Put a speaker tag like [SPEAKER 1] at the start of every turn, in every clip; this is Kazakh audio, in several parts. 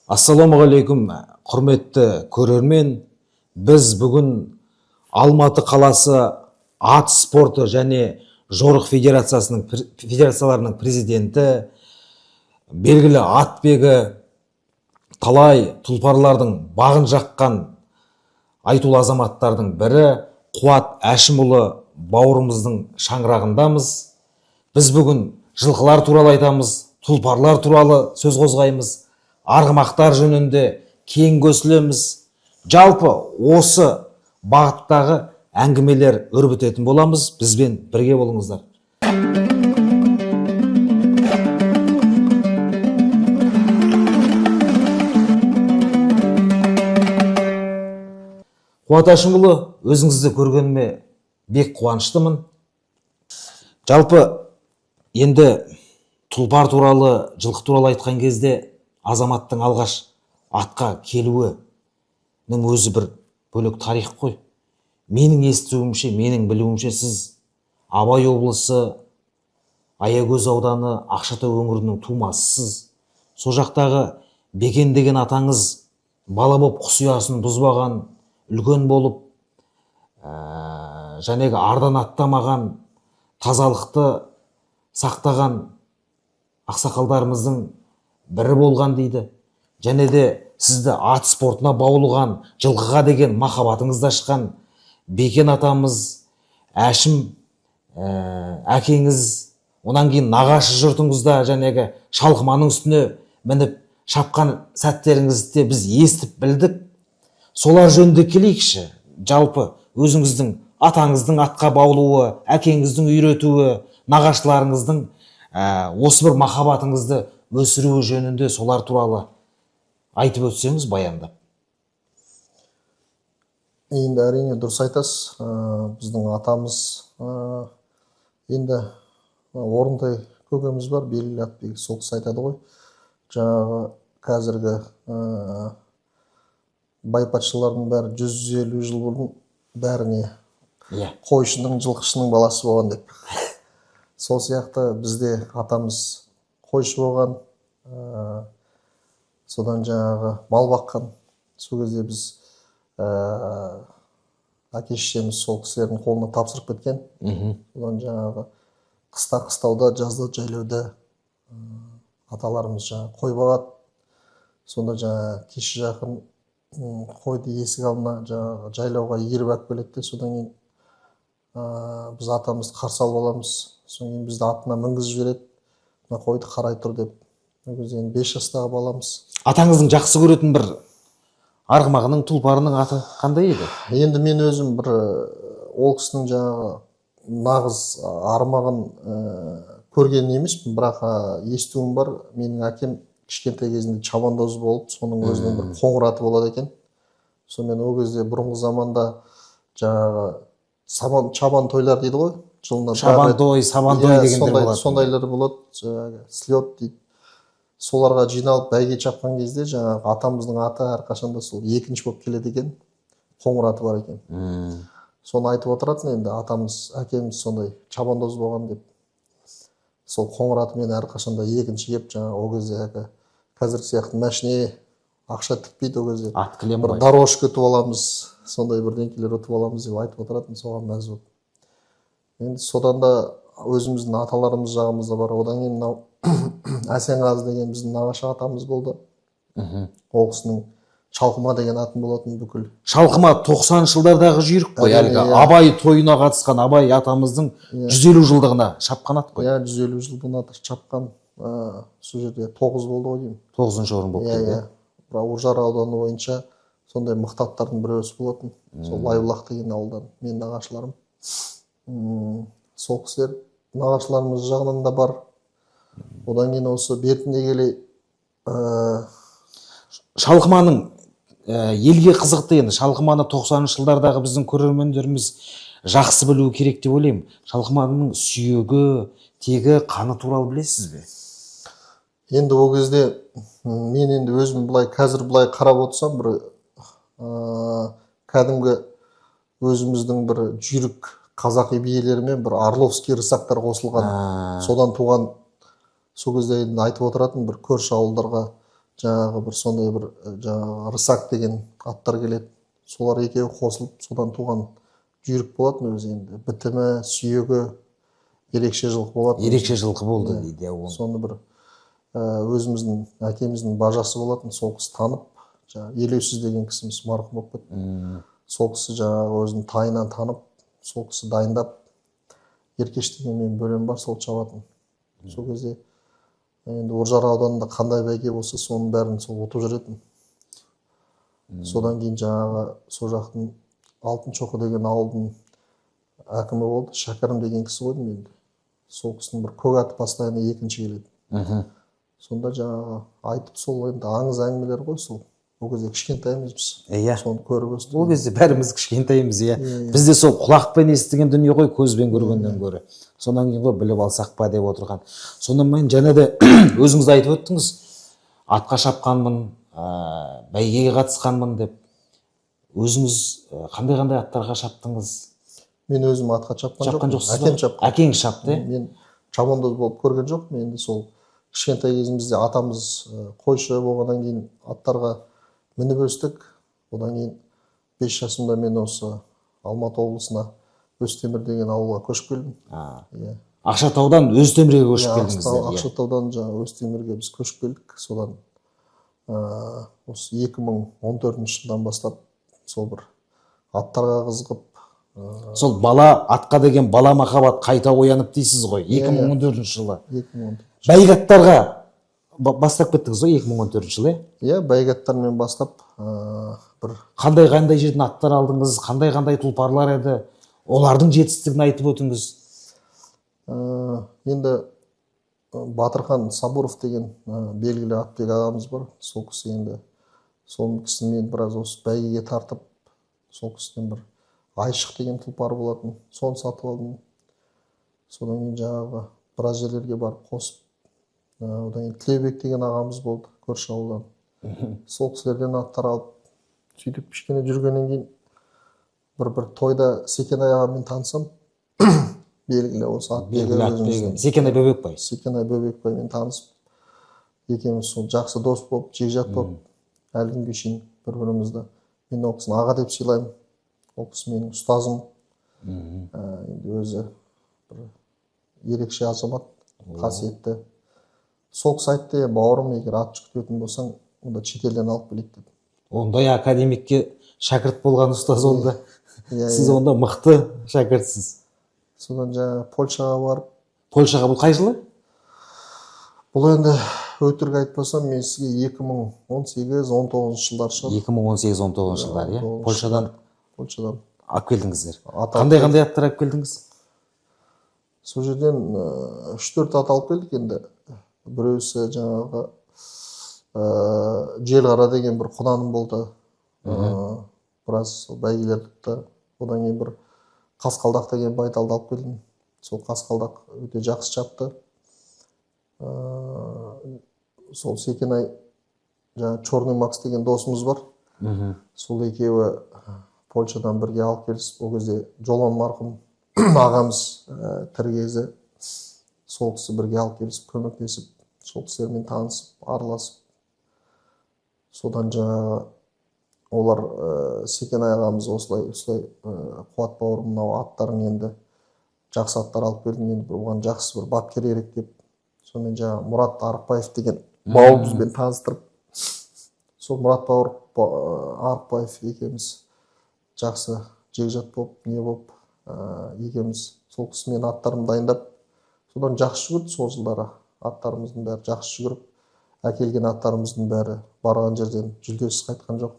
[SPEAKER 1] Ассалаумағалейкум, құрметті көрермен. Біз бүгін Алматы қаласы ат спорты және жорық федерациясының федерацияларының президенті, белгілі атбегі, талай тұлпарлардың бағын жаққан айтулы азаматтардың бірі Қуат Әшімұлы бауырымыздың шаңырағындамыз. Біз бүгін жылқылар туралы айтамыз, тұлпарлар туралы сөз қозғаймыз, арғымақтар жөнінде кең көсілеміз. Жалпы осы бағыттағы әңгімелер өрбітетін боламыз. Бізбен бірге болыңыздар. Қуат Әшімұлы, өзіңізді көргеніме бек қуаныштымын. Жалпы енді тұлпар туралы, жылқы туралы айтқан кезде азаматтың алғаш атқа келуінің өзі бір бөлек тарих қой. Менің естуімше, менің білуімше, сіз Абай облысы Аягөз ауданы Ақшатау өңірінің тумасысыз. Сол жақтағы Бекен деген атаңыз бала болып құс ұясын бұзбаған, үлкен болып жәнегі ардан аттамаған, тазалықты сақтаған ақсақалдарымыздың бірі болған дейді. Және де сізді ат спортына баулыған, жылқыға деген махаббатыңызды ашқан Бекен атамыз, Әшім әкеңіз, одан кейін нағашы жұртыңызда жәнегі шалқыманың үстіне мініп шапқан сәттеріңізді де біз естіп білдік. Солар жөнінде келейікші. Жалпы өзіңіздің атаңыздың атқа баулуы, әкеңіздің үйретуі, нағашыларыңыздың осы бір махаббатыңызды өсіруі жөнінде солар туралы айтып өтсеңіз, баяндап.
[SPEAKER 2] Енді әрине дұрыс айтасыз. Біздің атамыз, енді Орынтай көкеміз бар, белгілі атбегі, сол кісі айтады ғой, жаңағы қазіргі бай патшалардың бәрі 150 жыл бұрын бәріне қойшының, жылқышының баласы болған деп. Сол сияқты бізде атамыз қойшы болған, содан жаңағы мал баққан. Сол кезде біз әке шешеміз сол кісілердің қолына тапсырып кеткен. Содан жаңағы қыста қыстауда, жазда жайлауда аталарымыз жаңағы қой бағады. Сонда жаңағы кешке жақын қойды есік алдына, жаңағы жайлауға иіріп алып келеді де, содан кейін біз атамызды қарсы алып аламыз. Содан кейін бізді атына мінгізіп жібереді, мына қойды қарай тұр деп. Ол кезде енді 5 жастағы баламыз.
[SPEAKER 1] Атаңыздың жақсы көретін бір арғымағының, тұлпарының аты қандай еді?
[SPEAKER 2] Енді мен өзім бір ол кісінің жаңағы нағыз армағын көрген емеспін, бірақ естуім бар. Менің әкем кішкентай кезінде чабандоз болып, соның өзінің бір қоңыр аты болады екен. Сонымен ол кезде бұрынғы заманда жаңағы чабан тойлар дейді ғой, жылына бір
[SPEAKER 1] Шабан
[SPEAKER 2] рет.
[SPEAKER 1] той, сабан той
[SPEAKER 2] Иә,
[SPEAKER 1] дегендер
[SPEAKER 2] сондай,
[SPEAKER 1] болады.
[SPEAKER 2] Сондайлар болады, жаңағы слет дейді. Соларға жиналып бәйге шапқан кезде жаңағы атамыздың аты әрқашанда сол екінші болып келеді екен, қоңыр аты бар екен. Соны айтып отыратын енді атамыз, әкеміз сондай чабандоз болған деп. Сол қоңыр атымен әрқашанда екінші келіп, жаңағы ол кезде әлгі қазіргі сияқты мәшине, ақша тікпейді ол кезде.
[SPEAKER 1] Ат кілем
[SPEAKER 2] бір
[SPEAKER 1] ғой.
[SPEAKER 2] Дорожка ұтып аламыз, сондай бірдеңкелер ұтып аламыз деп айтып отыратын, соған мәз болып. Енді содан да өзіміздің аталарымыз жағымызда бар. Одан кейін мынау Әсенғазы деген біздің нағашы атамыз болды. Ол кісінің Шалқыма деген атын болатын бүкіл.
[SPEAKER 1] Шалқыма 90 жылдардағы жүйрік қой,
[SPEAKER 2] Әрине,
[SPEAKER 1] әлгі
[SPEAKER 2] иә.
[SPEAKER 1] Абай тойына қатысқан, Абай атамыздың 150 жылдығына шапқан ат қой.
[SPEAKER 2] Иә, 150 жылдығына шапқан, сол жерде 9 болды ғой деймін.
[SPEAKER 1] Тоғызыншы орын болып
[SPEAKER 2] Иә.
[SPEAKER 1] келді.
[SPEAKER 2] Иә, бірақ Үржар ауданы бойынша сондай мықты аттардың біреусі болатын. Сол Лайбұлақ деген ауылдан менің нағашыларым. Сол кісілер нағашыларымыз жағынан да бар. Одан кейін осы бертінде келе
[SPEAKER 1] Шалқыманың елге қызықты енді Шалқыманы 90 жылдардағы біздің көрермендеріміз жақсы білуі керек деп ойлаймын. Шалқыманың сүйегі, тегі, қаны туралы білесіз бе?
[SPEAKER 2] Енді ол кезде мен енді өзім былай қазір былай қарап отырсам, бір кәдімгі өзіміздің бір жүйрік қазақи биелермен бір орловский рысактар қосылған, содан туған. Сол кезде енді айтып отыратын бір көрші ауылдарға Жаңағы бір сондай бір жаңағы Рысак деген аттар келеді. Солар екеуі қосылып содан туған жүйрік болатын өзі енді. Бітімі, сүйегі ерекше жылқы болатын.
[SPEAKER 1] Ерекше жылқы болды дейді ол.
[SPEAKER 2] Соны бір өзіміздің әкеміздің бажасы болатын, сол кісі танып, жаңағы Елеусіз деген кісіміз марқұм болып кетті. Сол кісі жаңағы өзінің тайынан танып, сол кісі дайындап, Еркеш деген менің бөлем бар, сол шабатын. Сол кезде енді Үржар ауданында қандай бәйге болса, соның бәрін сол ұтып жүретін. Содан кейін жаңағы сол жақтың Алтын Шоқы деген ауылдың әкімі болды, Шәкәрім деген кісі қойдым енді. Сол кісінің бір көк аты постоянно екінші келеді. Сонда жаңағы айтып, сол енді аңыз әңгімелер ғой сол. Ол кезде кішкентаймыз біз.
[SPEAKER 1] Иә.
[SPEAKER 2] Соны көріп өстік.
[SPEAKER 1] Ол кезде бәріміз кішкентаймыз, иә. Бізде сол құлақпен естіген дүние ғой, көзбен көргеннен гөрі. Содан кейін ғой біліп алсақ па деп отырған. Сонан мен және де өзіңіз айтып өттіңіз, атқа шапқанмын, бәйгеге қатысқанмын деп. Өзіңіз қандай-қандай аттарға шаптыңыз?
[SPEAKER 2] Мен өзім атқа шапқан
[SPEAKER 1] Шапқан
[SPEAKER 2] жоқпын.
[SPEAKER 1] жоқсыз ба?
[SPEAKER 2] Әкем шапқан.
[SPEAKER 1] Әкеңіз шапты, иә?
[SPEAKER 2] Мен шабандоз болып көрген жоқпын. Енді сол кішкентай кезімізде атамыз қойшы болғаннан кейін аттарға мініп өстік. Одан кейін 5 жасымда мен осы Алматы облысына Өстемір деген ауылға көшіп келдім. Иә.
[SPEAKER 1] Ақшатаудан Өстемірге көшіп келдіңіздер.
[SPEAKER 2] Ақшатаудан жаңа Өстемірге біз көшіп келдік. Содан осы 2014 жылдан бастап сол бір аттарға қызығып,
[SPEAKER 1] Сол бала атқа деген бала махаббат қайта оянып дейсіз ғой, 2014 жылы.
[SPEAKER 2] 2014.
[SPEAKER 1] Бәйге аттарға бастап кеттіңіз ғой 2014 жылы, иә?
[SPEAKER 2] Иә, бәйге аттармен бастап бір
[SPEAKER 1] Қандай-қандай жерден аттар алдыңыз, қандай-қандай тұлпарлар еді, олардың жетістігін айтып өтіңіз.
[SPEAKER 2] Енді Батырхан Сабуров деген белгілі атбек ағамыз бар. Сол кісі енді, сол кісіні мен біраз осы бәйгеге тартып, сол кісіден бір Айшық деген тұлпар болатын, соны сатып алдым. Содан кейін жаңағы біраз жерлерге барып қосып, одан кейін Тілеубек деген ағамыз болды көрші ауылдан. Сол кісілерден аттар алып, сөйтіп кішкене жүргеннен кейін бір тойда Секенай ағамен танысам, белгілі осы атбегі
[SPEAKER 1] Белгілі атбегі
[SPEAKER 2] өзіміздің.
[SPEAKER 1] Секенай Бөбекбай.
[SPEAKER 2] Секенай Бөбекбаймен танысып, екеуміз сол жақсы дос болып, жекжат болып, әлі күнге шейін бір-бірімізді, мен ол кісіні аға деп сыйлаймын. Ол кісі менің ұстазым. Енді өзі бір ерекше азамат, қасиетті. Сол кісі айтты, бауырым, егер ат жүктетін болсаң, онда шетелден алып келейік деп.
[SPEAKER 1] Ондай академикке шәкірт болған ұстаз онда.
[SPEAKER 2] Иә,
[SPEAKER 1] Сіз онда мықты шәкіртсіз.
[SPEAKER 2] Содан жаңа Польшаға барып.
[SPEAKER 1] Польшаға бұл қай жылы?
[SPEAKER 2] Бұл енді өтірік айтпасам, мен сізге 2018-19 жылдар шығар.
[SPEAKER 1] 2018-19 жылдар, иә? Польшадан
[SPEAKER 2] Польшадан
[SPEAKER 1] алып келдіңіздер.
[SPEAKER 2] Ат алып
[SPEAKER 1] Қандай-қандай аттар алып келдіңіз?
[SPEAKER 2] Сол жерден 3-4 ат алып келдік енді. Біреусі жаңағы Желқара деген бір құнаным болды. Біраз сол бәйгелер тұтты. Одан кейін бір Қасқалдақ деген байталды алып келдім. Сол Қасқалдақ өте жақсы шапты. Сол Секенай жаңа Черный Макс деген досымыз бар. Сол екеуі Польшадан бірге алып келісіп, ол кезде Жолан марқұм ағамыз тірі кезі, сол кісі бірге алып келісіп, көмектесіп, сол кісілермен танысып, араласып, содан жаңағы олар Секенай ағамыз осылай, осылай, Қуат бауырым, мынау аттарың енді жақсы аттар алып келдің, енді бір оған жақсы бір бапкер керек деп, сонымен жаңағы Мұрат Арықбаев деген бауырымызбен таныстырып, сол Мұрат бауыр Арықбаев екеуміз жақсы жекжат болып, не болып, екеуміз сол кісімен аттарымды дайындап, содан жақсы жүгірді. Сол жылдары аттарымыздың бәрі жақсы жүгіріп, әкелген аттарымыздың бәрі барған жерден жүлдесіз қайтқан жоқ.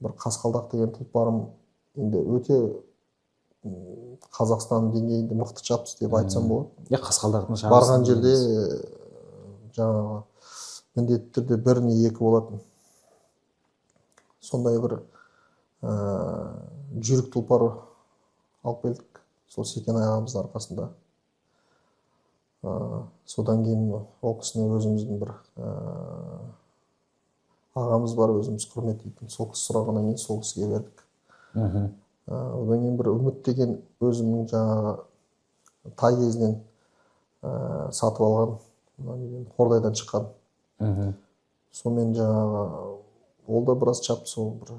[SPEAKER 2] Бір Қасқалдақ деген тұлпарым енді өте Қазақстан деңгейінде мықты шапты деп айтсам болады.
[SPEAKER 1] Иә, Қасқалдақтың шабысы.
[SPEAKER 2] Барған жерде жаңағы міндетті түрде бір не екі болатын. Сондай бір жүйрік тұлпар алып келдік сол Секен ағамыздың арқасында. Содан кейін ол кісіні өзіміздің бір ағамыз бар, өзіміз құрметтейтін, сол кісі сұрағаннан кейін сол кісіге бердік. Одан кейін бір Үміт деген өзімнің жаңағы тай кезінен сатып алған, мына неден, Қордайдан шыққан. Сонымен жаңағы ол да біраз чапты, сол бір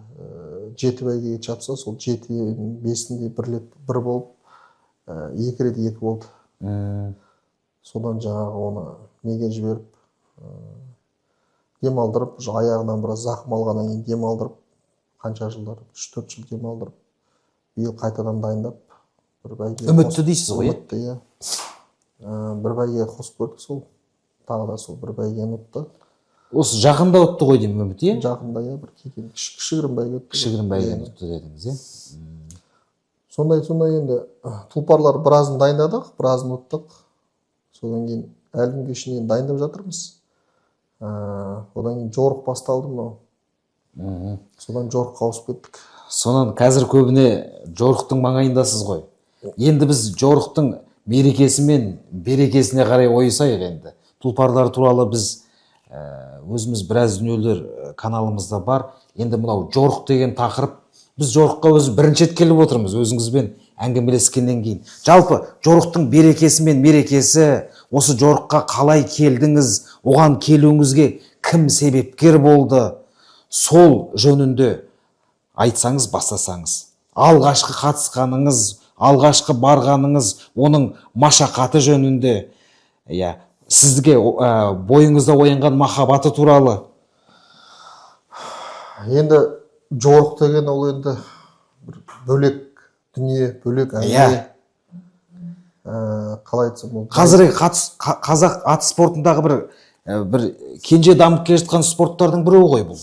[SPEAKER 2] 7 бәйгеге чапса, сол 7-нің 5-інде бір рет бір болып, 2 рет 2 болды. Содан жаңағы оны неге жіберіп, демалдырып, уже аяғынан біраз зақым алғаннан кейін демалдырып, қанша жылдар, 3-4 жыл демалдырып, биыл қайтадан дайындап бір бәйге.
[SPEAKER 1] Үмітті дейсіз ғой, иә?
[SPEAKER 2] Үмітті, иә. Бір бәйгеге қосып көрдік сол. Тағы да сол бір бәйгені ұтты.
[SPEAKER 1] Осы жақында ұтты ғой деймін Үміт, иә?
[SPEAKER 2] Жақында, иә, бір келген кішігірім бәйге ұтты.
[SPEAKER 1] Кішігірім бәйгені ұтты дедіңіз, иә?
[SPEAKER 2] Сондай енді тұлпарлар біразын дайындадық, біразын ұттық. Содан кейін әлі күнге шейін дайындап жатырмыз. Одан кейін жорық басталды мынау. Содан жорыққа ауысып кеттік.
[SPEAKER 1] Сонан қазір көбіне жорықтың маңайындасыз ғой. Енді біз жорықтың мерекесі мен берекесіне қарай ойысайық енді. Тұлпарлар туралы біз өзіміз біраз дүниелер каналымызда бар. Енді мынау жорық деген тақырып, біз жорыққа өзі бірінші рет келіп отырмыз өзіңізбен әңгімелескеннен кейін. Жалпы жорықтың берекесі мен мерекесі, осы жорыққа қалай келдіңіз, оған келуіңізге кім себепкер болды, сол жөнінде айтсаңыз, бастасаңыз. Алғашқы қатысқаныңыз, алғашқы барғаныңыз, оның машақаты жөнінде, иә, сізге бойыңызда оянған махаббаты туралы.
[SPEAKER 2] Енді жорық деген ол енді бір бөлек дүние, бөлек әңгіме. Қалай айтсам ол?
[SPEAKER 1] Қазіргі қазақ ат спортындағы бір кенже дамып келе жатқан спорттардың біреуі ғой бұл.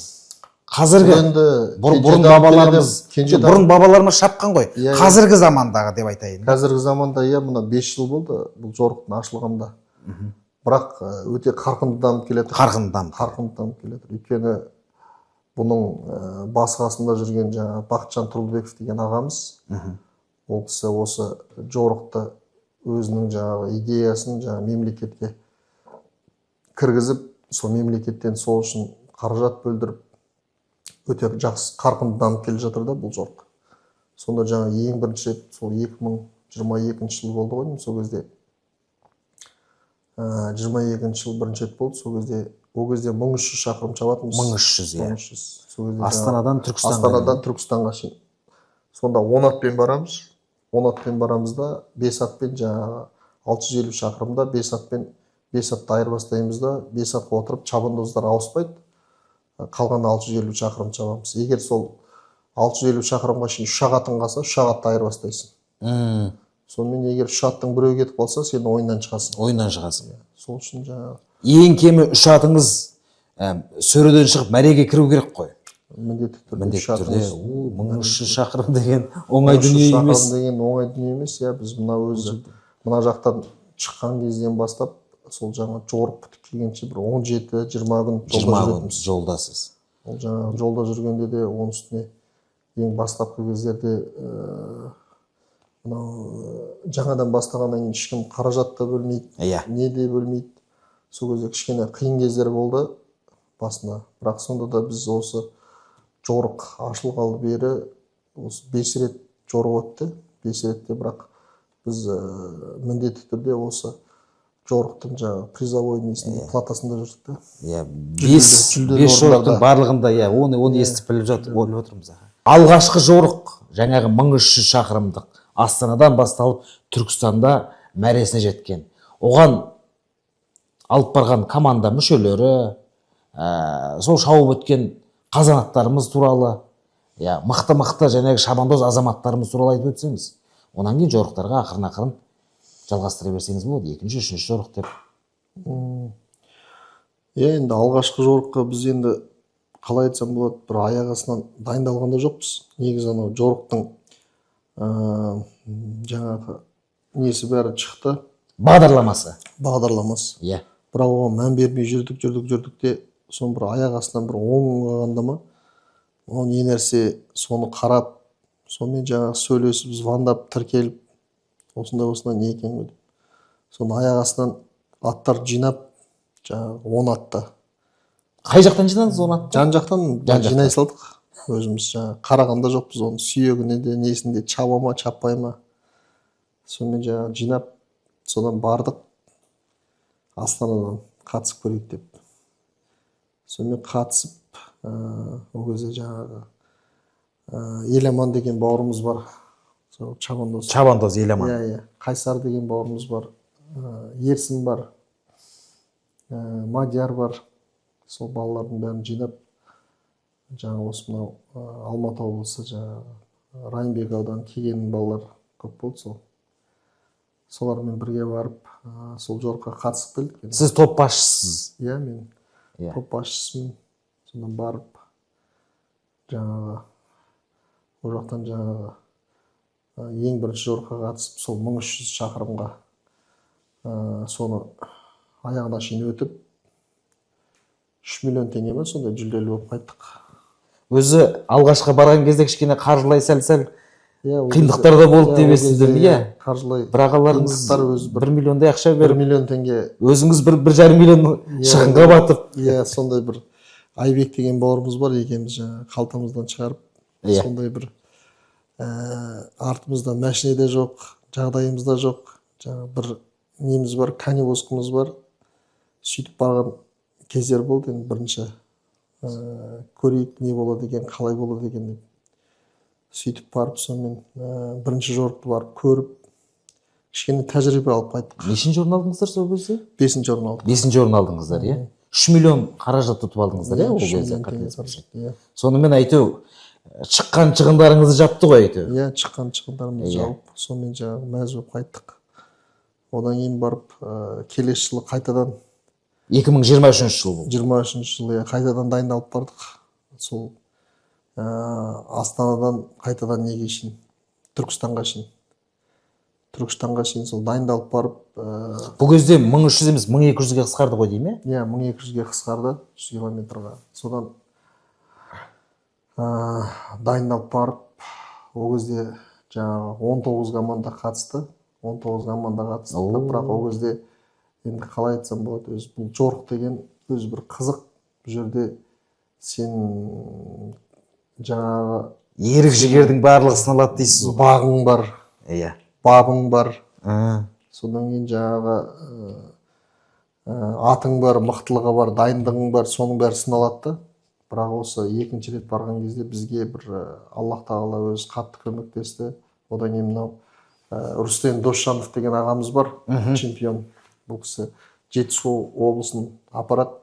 [SPEAKER 1] Қазіргі
[SPEAKER 2] енді
[SPEAKER 1] бұрын бабаларымыз, бұрын бабаларымыз шапқан ғой.
[SPEAKER 2] Иә,
[SPEAKER 1] Қазіргі замандағы деп айтайын.
[SPEAKER 2] Қазіргі заманда, иә, мына 5 жыл болды бұл жорықтың ашылғанда. Бірақ өте қарқынды дамып келе жатыр.
[SPEAKER 1] Қарқынды дамып.
[SPEAKER 2] Қарқынды дамып келе жатыр. Өйткені бұның басы қасында жүрген жаңа Бақытжан Тұрлыбеков деген ағамыз, ол кісі осы жорықты өзінің жаңағы идеясын жаңа мемлекетке кіргізіп, сол мемлекеттен сол үшін қаражат бөлдіріп, өте жақсы қарқынды дамып келе жатыр да бұл жорық. Сонда жаңа ең бірінші рет сол 2022 жыл болды ғой, сол кезде 22 жыл бірінші рет болды. Сол кезде, ол кезде 1300 шақырым шабатынбыз.
[SPEAKER 1] 1300, иә.
[SPEAKER 2] 1300. Сол кезде
[SPEAKER 1] Астанадан Түркістанға.
[SPEAKER 2] Астанадан Түркістанға шейін. Сонда 10 атпен барамыз. 10 атпен барамыз да, 5 атпен жаңағы 650 шақырымда 5 атпен, 5 атты айырбастаймыз да, 5 атқа отырып шабандоздар ауыспайды. Қалған 650 шақырым шабамыз. Егер сол 650 шақырымға шейін 3 атың қалса, 3 атты айырбастайсың. Сонымен егер 3 аттың біреуі кетіп қалса, сен ойыннан шығасың.
[SPEAKER 1] Ойыннан шығасың.
[SPEAKER 2] Сол үшін жаңағы
[SPEAKER 1] ең кемі 3 атыңыз сөреден шығып мәреге кіру керек қой.
[SPEAKER 2] Міндетті түрде.
[SPEAKER 1] Міндетті түрде. 1300 шақырым деген
[SPEAKER 2] оңай
[SPEAKER 1] оңай дүние емес.
[SPEAKER 2] Деген оңай дүние емес, иә. Біз мына өзі мына жақтан шыққан кезден бастап сол жаңа жорық бітіп келгенше бір 17-20 күн жолда жүретінбіз.
[SPEAKER 1] Жолдасыз.
[SPEAKER 2] Ол жаңа жолда жүргенде де, оның үстіне ең бастапқы кездерде мынау жаңадан бастағаннан кейін ешкім қаражат та бөлмейді, не де бөлмейді. Сол кезде кішкене қиын кездер болды басында. Бірақ сонда да біз осы жорық ашылғалы бері осы 5 рет жорық өтті. 5 ретте бірақ біз міндетті түрде осы жорықтың жаңағы призовой несінде, платасында жүрдік та.
[SPEAKER 1] Иә, 5 жорықтың барлығында, иә, оны естіп біліп жатыр, ойлап отырмыз. Алғашқы жорық жаңағы 1300 шақырымдық Астанадан басталып Түркістанда мәресіне жеткен. Оған алып барған команда мүшелері, сол шауып өткен қазанаттарымыз туралы, иә, мықты-мықты жаңағы шабандоз азаматтарымыз туралы айтып өтсеңіз. Онан кейін жорықтарға ақырын-ақырын жалғастыра берсеңіз болады, екінші, үшінші жорық деп.
[SPEAKER 2] Иә, енді алғашқы жорыққа біз енді қалай айтсам болады, бір аяқ астынан дайындалған да жоқпыз. Негізі анау жорықтың жаңағы несі бәрі шықты.
[SPEAKER 1] Бағдарламасы.
[SPEAKER 2] Бағдарламасы.
[SPEAKER 1] Иә.
[SPEAKER 2] Бірақ оған мән бермей жүрдік, жүрдік, жүрдік те, соны бір аяқ астынан бір 10 күн қалғанда ма, ол не нәрсе, соны қарап, сонымен жаңағы сөйлесіп, звондап, тіркеліп, осындай осындай не екен ғой деп. Соны аяқ астынан аттар жинап, жаңағы 10 атты.
[SPEAKER 1] Қай жақтан жинадыңыз 10 атты?
[SPEAKER 2] Жан жақтан
[SPEAKER 1] Жан жақтан.
[SPEAKER 2] жинай салдық. Өзіміз жаңағы қарағанда жоқпыз оның сүйегіне де, несіне де, шаба ма, шаппай ма. Сонымен жаңағы жинап, содан бардық. Астанадан қатысып көрейік деп. Сонымен қатысып, ол кезде жаңағы Еламан деген бауырымыз бар, сол чабандоз.
[SPEAKER 1] Чабандоз Еламан.
[SPEAKER 2] Иә, Қайсар деген бауырымыз бар, Ерсін бар, Мадияр бар. Сол балалардың бәрін жинап, жаңағы осы мынау Алматы облысы, жаңағы Райымбек ауданы, Кегеннің балалары көп болды. Солармен бірге барып, сол жорыққа қатысып келдік енді.
[SPEAKER 1] Сіз топ басшысыз.
[SPEAKER 2] Иә, мен топ басшысымын. Сонан барып, жаңағы ол жақтан жаңағы ең бірінші жорыққа қатысып, сол 1300 шақырымға, соны аяғына шейін өтіп, 3 миллион теңге ме, сондай жүлделі болып қайттық.
[SPEAKER 1] Өзі алғашқы барған кезде кішкене қаржылай сәл-сәл
[SPEAKER 2] Иә, ол
[SPEAKER 1] қиындықтар да болды
[SPEAKER 2] иә,
[SPEAKER 1] деп
[SPEAKER 2] ол кезде,
[SPEAKER 1] естідім, иә.
[SPEAKER 2] Қаржылай
[SPEAKER 1] Бір ағаларыңыз
[SPEAKER 2] қиындықтар өзі
[SPEAKER 1] 1 миллиондай ақша
[SPEAKER 2] 1
[SPEAKER 1] беріп,
[SPEAKER 2] миллион теңге.
[SPEAKER 1] өзіңіз 1,5 миллион шығынға батып.
[SPEAKER 2] Иә, сондай бір Айбек деген бауырымыз бар, екеуміз жаңағы қалтамыздан шығарып, сондай бір артымызда машина де жоқ, жағдайымыз да жоқ, жаңағы бір неміз бар, коневозкамыз бар. Сөйтіп барған кездер болды. Енді бірінші көрейік, не болады екен, қалай болады екен деп сөйтіп барып, сонымен бірінші жорықты барып көріп, кішкене тәжірибе алып қайттық.
[SPEAKER 1] Нешінші орын алдыңыздар сол кезде?
[SPEAKER 2] Бесінші орын алдық.
[SPEAKER 1] Бесінші орын алдыңыздар, иә. 3 миллион қаражат ұтып алдыңыздар, иә, ол
[SPEAKER 2] 3
[SPEAKER 1] кезде,
[SPEAKER 2] миллион теңге
[SPEAKER 1] қателеспесем.
[SPEAKER 2] қаражат, иә.
[SPEAKER 1] Сонымен әйтеу шыққан шығындарыңызды жапты ғой әйтеуір.
[SPEAKER 2] Иә, шыққан шығындарымызды жауып, сонымен жаңағы мәз болып қайттық. Одан кейін барып, келесі жылы қайтадан
[SPEAKER 1] 2023 жыл болды.
[SPEAKER 2] 23-жылы, иә, қайтадан дайындалып бардық. Сол Астанадан қайтадан неге шейін, Түркістанға шейін сол дайындалып барып,
[SPEAKER 1] Бұл кезде 1300 емес, 1200-ге қысқарды ғой деймін, иә?
[SPEAKER 2] Иә, 1200-ге қысқарды, 100 километрға. Содан дайындалып барып, ол кезде жаңағы 19 команда қатысты, 19 команда қатысты. Бірақ ол кезде енді қалай айтсам болады, өзі бұл жорық деген өзі бір қызық. Бұл жерде сен жаңағы
[SPEAKER 1] Ерік жігердің барлығы сыналады дейсіз ғой.
[SPEAKER 2] Бағың бар, бабың бар. Содан кейін жаңағы атың бар, мықтылығы бар, дайындығың бар, соның бәрі сыналады да. Бірақ осы екінші рет барған кезде бізге бір Аллах тағала өзі қатты көмектесті. Одан кейін мынау Рүстем Досжанов деген ағамыз бар, чемпион. Бұл кісі Жетісу облысын апарады.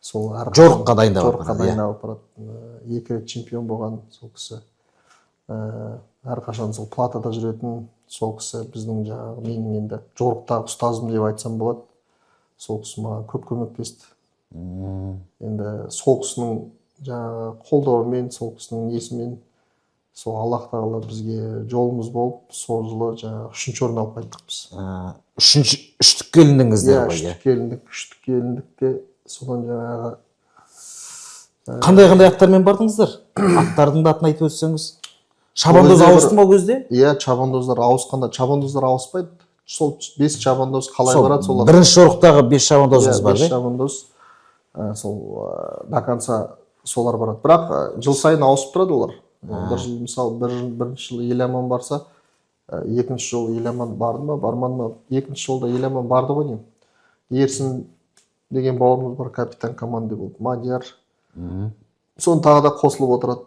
[SPEAKER 2] Сол әрқашан
[SPEAKER 1] Жорыққа дайындап
[SPEAKER 2] жорыққа
[SPEAKER 1] апарады, иә.
[SPEAKER 2] дайындап апарады. Екі рет чемпион болған сол кісі. Әрқашан сол платада жүретін сол кісі біздің жаңағы менің енді жорықтағы ұстазым деп айтсам болады. Сол кісі маған көп көмектесті. Енді сол кісінің жаңағы қолдауымен, сол кісінің несімен, сол Аллах тағала бізге жолымыз болып, сол жылы жаңағы үшінші орын алып қайттық біз.
[SPEAKER 1] Үшінші үштікке іліндіңіздер
[SPEAKER 2] Иә,
[SPEAKER 1] ғой, иә.
[SPEAKER 2] Үштікке іліндік, үштікке іліндік те, содан жаңағы
[SPEAKER 1] Қандай қандай аттармен бардыңыздар? Аттардың да атын айтып өтсеңіз. Шабандоз
[SPEAKER 2] кезде
[SPEAKER 1] ауысты ма ол кезде?
[SPEAKER 2] Иә, чабандоздар ауысқанда, чабандоздар ауыспайды. Сол бес чабандоз қалай
[SPEAKER 1] Сол
[SPEAKER 2] барады, солар.
[SPEAKER 1] Бірінші жорықтағы бес шабандозыңыз
[SPEAKER 2] Иә,
[SPEAKER 1] бар,
[SPEAKER 2] бес
[SPEAKER 1] да?
[SPEAKER 2] шабандоз, сол до конца солар барады. Бірақ жыл сайын ауысып тұрады олар. Бір жыл, мысалы, бірінші жылы Еламан барса, екінші жолы Еламан барды ма, бармады ма, екінші жолда Еламан барды ғой деймін. Ерсін деген бауырымыз бар, капитан команды болды, Мадияр, соны тағы да қосылып отырады.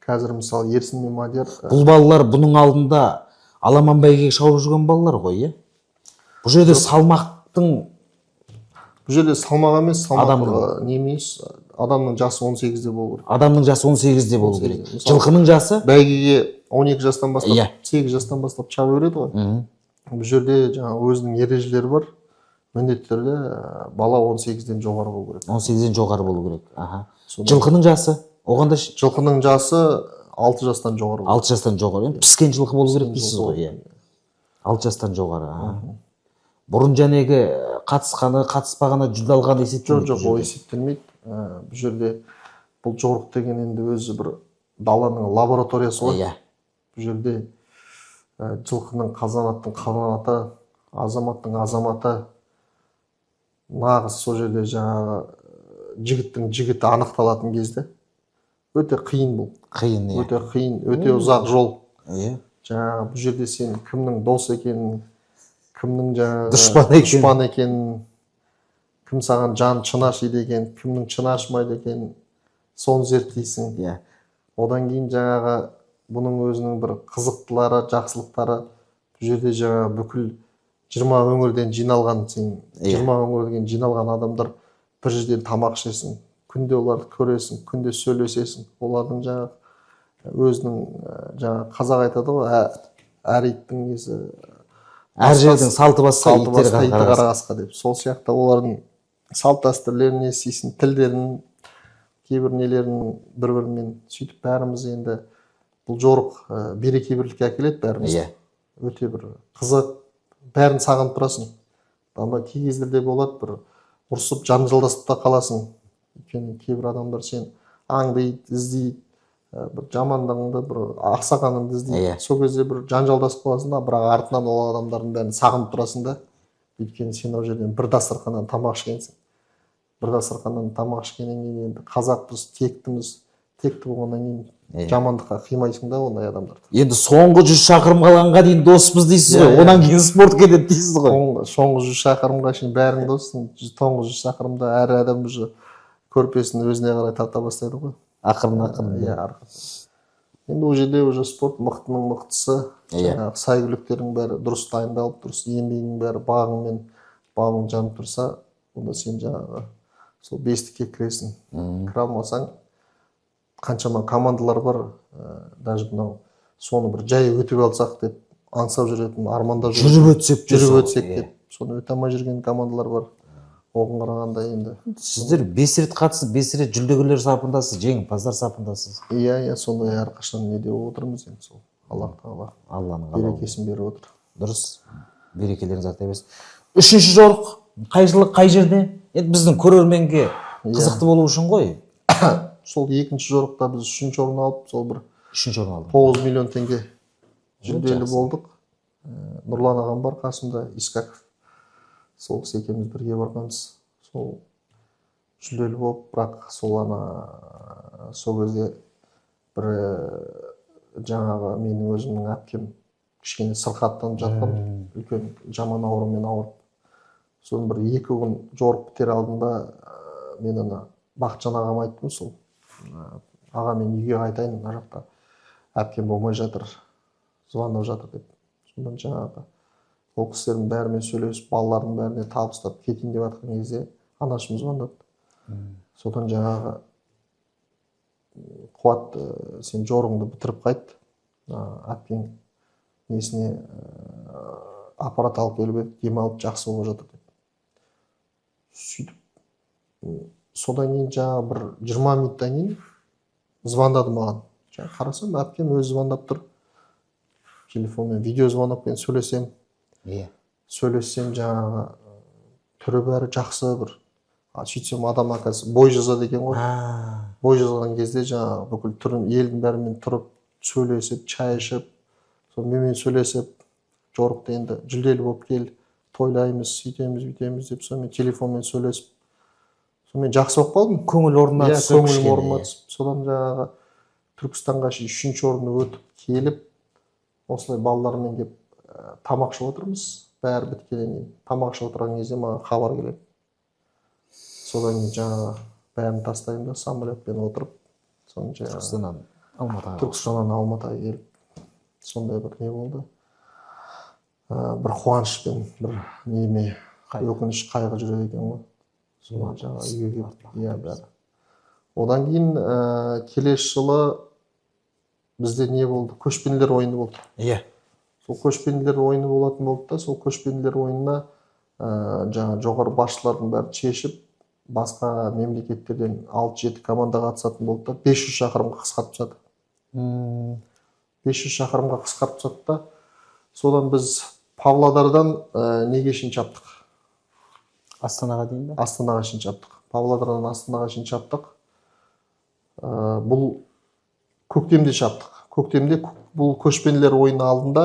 [SPEAKER 2] Қазір, мысалы, Ерсін мен Мадияр
[SPEAKER 1] Бұл балалар бұның алдында аламан бәйгеге шауып жүрген балалар ғой, иә? Бұл жерде салмақтың
[SPEAKER 2] Бұл жерде салмақ емес, салмақ
[SPEAKER 1] Адамның.
[SPEAKER 2] Не емес, адамның жасы 18-де болу керек.
[SPEAKER 1] Адамның жасы 18-де болу керек.
[SPEAKER 2] Мысалы,
[SPEAKER 1] Жылқының жасы?
[SPEAKER 2] Бәйгеге 12 жастан бастап, 8 жастан бастап шаба береді ғой. Бұл жерде жаңағы өзінің ережелері бар, міндетті түрде бала 18-ден жоғары болу керек.
[SPEAKER 1] 18-ден жоғары болу керек. Аха.
[SPEAKER 2] Сонда-
[SPEAKER 1] Жылқының жасы? Оған да
[SPEAKER 2] Жылқының жасы 6 жастан жоғары болу.
[SPEAKER 1] 6 жастан жоғары. Енді піскен жылқы болу керек дейсіз
[SPEAKER 2] жылқы
[SPEAKER 1] ғой, иә. 6 жастан жоғары. Аха. Бұрын жәнегі қатысқаны, қатыспағаны, жүлде алғаны
[SPEAKER 2] Жоқ,
[SPEAKER 1] есептелмейді
[SPEAKER 2] жоқ,
[SPEAKER 1] бұл
[SPEAKER 2] ол
[SPEAKER 1] жерде.
[SPEAKER 2] есептелмейді. Бұл жерде бұл жорық деген енді өзі бір даланың лабораториясы ғой. Бұл жерде жылқының, қазанаттың қазанаты, азаматтың азаматы, нағыз сол жерде жаңағы жігіттің жігіті анықталатын кезде. Өте қиын бұл.
[SPEAKER 1] Қиын, иә.
[SPEAKER 2] Өте қиын, өте ұзақ жол. Жаңағы бұл жерде сен кімнің дос екенін, кімнің жаңағы
[SPEAKER 1] Дұшпан екенін.
[SPEAKER 2] дұшпан екенін. Кім саған жан шын ашиды екен, кімнің шыны ашымайды екен, соны зерттейсің. Одан кейін жаңағы бұның өзінің бір қызықтылары, жақсылықтары, бұл жерде жаңағы бүкіл 20 өңірден жиналған, сен 20 өңірден жиналған адамдар бір жерден тамақ ішесің, күнде оларды көресің, күнде сөйлесесің. Олардың жаңағы өзінің жаңағы қазақ айтады ғой, әр иттің несі,
[SPEAKER 1] әр жердің салты басқа,
[SPEAKER 2] салты
[SPEAKER 1] иттері
[SPEAKER 2] басқа, иті
[SPEAKER 1] қара
[SPEAKER 2] қара қасқа деп. Сол сияқты олардың салт дәстүрлерін естисің, тілдерін, кейбір нелерін бір бірімен сөйтіп бәріміз енді бұл жорық береке бірлікке әкеледі бәрімізді. Өте бір қызық, бәрін сағынып тұрасың. Ана кей кездерде болады, бір ұрысып жанжалдасып та қаласың, өйткені кейбір адамдар сен аңдиды, іздейді, бір жамандығыңды, бір ақсағаныңды іздейді. Сол кезде бір жанжалдасып қаласың да, бірақ артынан ол адамдардың бәрін сағынып тұрасың да, өйткені сен ол жерден бір дастарханнан тамақ ішкенсің. Бір дастарханнан тамақ ішкеннен кейін енді қазақпыз, тектіміз, текті болғаннан кейін жамандыққа қимайсың да ондай адамдарды.
[SPEAKER 1] Енді соңғы 100 шақырым қалғанға дейін доспыз дейсіз ғой,
[SPEAKER 2] Иә, иә.
[SPEAKER 1] одан кейін спорт кетеді дейсіз ғой.
[SPEAKER 2] Соңғы 100 шақырымға шейін бәрің доссың. Соңғы 100 шақырымда әр адам уже көрпесін өзіне қарай тарта бастайды ғой.
[SPEAKER 1] Ақырын ақырын.
[SPEAKER 2] Иә, ақырын. Енді ол жерде уже спорт мықтының мықтысы, жаңағы сәйгүліктердің бәрі дұрыс дайындалып, дұрыс еңбегің бәрі, бағың мен бабың жанып тұрса, онда сен жаңағы сол бестікке кіресің. Кіре алмасаң, қаншама командалар бар, даже мынау соны бір жай өтіп алсақ деп аңсап жүретін, армандап жүретін,
[SPEAKER 1] жүріп өтсек те
[SPEAKER 2] жүріп
[SPEAKER 1] сол,
[SPEAKER 2] өтсек
[SPEAKER 1] иә.
[SPEAKER 2] деп соны өте алмай жүрген командалар бар. Оған қарағанда енді
[SPEAKER 1] Сіздер 5 рет қатысып, 5 рет жүлдегерлер сапындасыз, жеңімпаздар сапындасыз.
[SPEAKER 2] Иә, сондай әрқашан неде болып отырмыз енді, сол Аллах тағала
[SPEAKER 1] Алланың қалауы.
[SPEAKER 2] берекесін беріп отыр.
[SPEAKER 1] Дұрыс, берекелеріңіз арта берсін. Үшінші жорық қай жылы, қай жерде? Енді біздің көрерменге қызықты болу үшін ғой.
[SPEAKER 2] Сол екінші жорықта біз үшінші орын алып, сол бір
[SPEAKER 1] Үшінші орын алдық.
[SPEAKER 2] 9 миллион теңге жүлделі
[SPEAKER 1] Жақсы.
[SPEAKER 2] болдық. Нұрлан ағам бар қасымда, Искаков, сол кісі екеуміз бірге барғанбыз. Сол жүлделі болып, бірақ сол ана сол кезде бір жаңағы менің өзімнің әпкем кішкене сырқаттанып жатқан, үлкен жаман аурумен ауырып, соны бір 2 күн жорық бітер алдында мен ана Бақытжан ағама айттым, сол аға, мен үйге қайтайын, мына жақта әпкем болмай жатыр, звондап жатыр деп. Содан жаңағы ол кісілердің бәрімен сөйлесіп, балалардың бәріне табыстап кетейін деп жатқан кезде анашым звондады. Содан жаңағы Қуат, сен жорығыңды бітіріп қайт, әпкең несіне аппарат алып келіп еді, демалып жақсы болып жатыр деп. Сөйтіп содан кейін жаңағы бір 20 минуттан кейін звондады маған. Жаңа қарасам, әпкем өзі звондап тұр. Телефонмен видеозвонокпен сөйлесем. Сөйлессем, жаңағы түрі бәрі жақсы бір. Сөйтсем, адам оказывается бой жазады екен ғой. Бой жазған кезде жаңағы бүкіл түрін елдің бәрімен тұрып, сөйлесіп, шай ішіп, сол менімен сөйлесіп, жорықты енді жүлделі болып кел, тойлаймыз, сөйтеміз, бүйтеміз деп, сонымен телефонмен сөйлесіп, сонымен жақсы болып қалдым.
[SPEAKER 1] Көңіл орнына
[SPEAKER 2] Иә,
[SPEAKER 1] түсіп
[SPEAKER 2] көңілім
[SPEAKER 1] кішкене,
[SPEAKER 2] орнына
[SPEAKER 1] иә.
[SPEAKER 2] түсіп, содан жаңағы Түркістанға шейін үшінші орын өтіп келіп, осылай балалармен келіп, тамақ ішіп отырмыз. Бәрі біткеннен кейін тамақ ішіп отырған кезде маған хабар келеді. Содан кейін жаңағы бәрін тастаймын да, самолетпен отырып, соны жаңағы
[SPEAKER 1] Түркістаннан Алматыға.
[SPEAKER 2] Түркістаннан Алматыға келіп, сондай бір не болды. Бір қуанышпен бір неме өкініш, қайғы жүреді екен ғой. Содан жаңағы үйге келіп, иә, бәрі. Одан кейін келесі жылы бізде не болды? Көшпенділер ойыны болды. Сол көшпенділер ойыны болатын болды да, сол көшпенділер ойынына жаңа жоғары басшылардың бәрі шешіп, басқа мемлекеттерден 6-7 команда қатысатын болды да, 500 шақырымға қысқартып тастады. 500 шақырымға қысқартып тастады да, содан біз Павлодардан неге шейін чаптық?
[SPEAKER 1] Астанаға дейін бе?
[SPEAKER 2] Астанаға шейін чаптық. Павлодардан Астанаға шейін чаптық. Бұл көктемде чаптық. Көктемде бұл көшпенділер ойыны алдында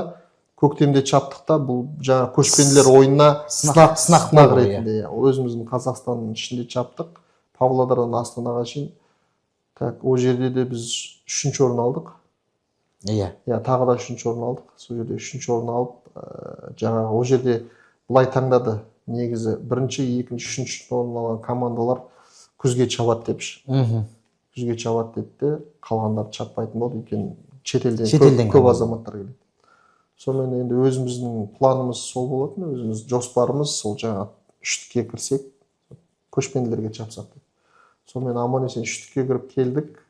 [SPEAKER 2] көктемде чаптық та, бұл жаңа көшпенділер ойынына
[SPEAKER 1] Сынақ,
[SPEAKER 2] сынақ,
[SPEAKER 1] сынақ
[SPEAKER 2] сынақ
[SPEAKER 1] болды,
[SPEAKER 2] ретінде, иә. Өзіміздің Қазақстанның ішінде чаптық. Павлодардан Астанаға шейін. Так, ол жерде де біз үшінші орын алдық. Иә, тағы да үшінші орын алдық. Сол жерде үшінші орын алып, жаңағы ол жерде былай таңдады. Негізі бірінші, екінші, үшінші орын алған командалар күзге чабады депші. Күзге чабады деді де, қалғандары чаппайтын болды, өйткені шетелден,
[SPEAKER 1] Шетелден
[SPEAKER 2] көп, көп
[SPEAKER 1] команда.
[SPEAKER 2] азаматтар келеді. Сонымен енді өзіміздің планымыз сол болатын, өзіміз жоспарымыз сол жаңағы үштікке кірсек, көшпенділерге чапсақ деп. Сонымен аман есен үштікке кіріп келдік.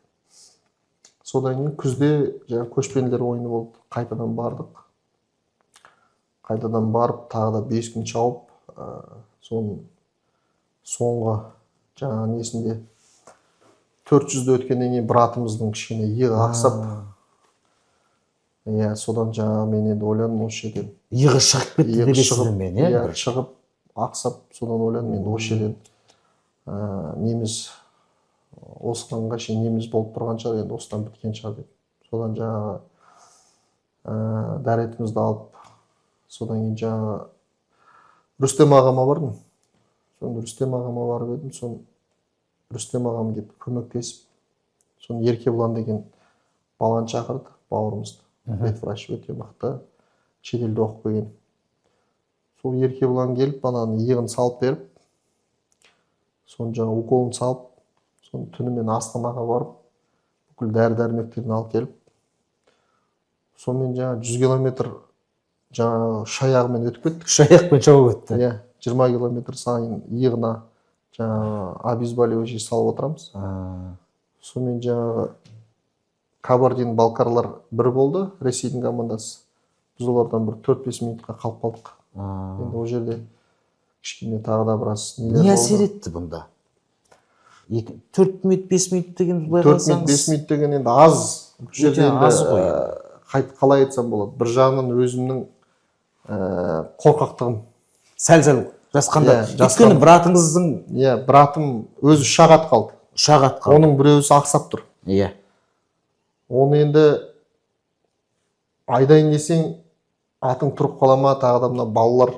[SPEAKER 2] Содан кейін күзде жаңағы көшпенділер ойыны болды, қайтадан бардық. Қайтадан барып тағы да 5 күн шауып, соның соңғы жаңағы несінде 400-ді өткеннен кейін братымыздың кішкене иығы ақсап, иә, содан жаңағы мен енді ойладым осы жерден
[SPEAKER 1] Иығы шығып кетті
[SPEAKER 2] иығы
[SPEAKER 1] деп
[SPEAKER 2] шығып
[SPEAKER 1] естідім мен, иә,
[SPEAKER 2] иә
[SPEAKER 1] бір.
[SPEAKER 2] Шығып ақсап, содан ойладым енді осы жерден неміз осығанға шейін неміз болып тұрған шығар, енді осыдан біткен шығар деп. Содан жаңағы дәретімізді алып, содан кейін жаңағы Рүстем ағама бардым. Соны Рүстем ағама барып едім, соны Рүстем ағам келіп көмектесіп, соны Еркебұлан деген баланы шақырды, бауырымызды, ветврач, өте мықты, шетелде оқып келген. Сол Еркебұлан келіп ананың иығын салып беріп, соны жаңағы уколын салып, соны түнімен Астанаға барып бүкіл дәрі дәрмектерін алып келіп, сонымен жаңағы 100 километр жаңағы үш аяғымен өтіп кеттік.
[SPEAKER 1] Үш аяқпен шауып өтті.
[SPEAKER 2] Иә, 20 километр сайын иығына жаңағы обезболивающий салып отырамыз. Сонымен жаңағы кабардин балкарлар бір болды, Ресейдің командасы, біз олардан бір 4-5 минутқа қалып қалдық. Енді ол жерде кішкене тағы да біраз нелер
[SPEAKER 1] Не
[SPEAKER 2] болды.
[SPEAKER 1] әсер етті бұнда? 4 минут, 5 минут деген былай
[SPEAKER 2] 4 минут, 5
[SPEAKER 1] қарасаңыз
[SPEAKER 2] минут деген енді аз бұл жерде.
[SPEAKER 1] Өте
[SPEAKER 2] Енді
[SPEAKER 1] аз ғой.
[SPEAKER 2] Қалай айтсам болады, бір жағынан өзімнің қорқақтығым.
[SPEAKER 1] Сәл сәл жасқанда.
[SPEAKER 2] Иә,
[SPEAKER 1] Өйткені братыңыздың
[SPEAKER 2] Иә, братым өзі үш ақ ат қалды.
[SPEAKER 1] Үш ақ ат қалды.
[SPEAKER 2] Оның біреусі ақсап тұр. Оны енді айдайын десең, атың тұрып қала ма, тағы да мына балалар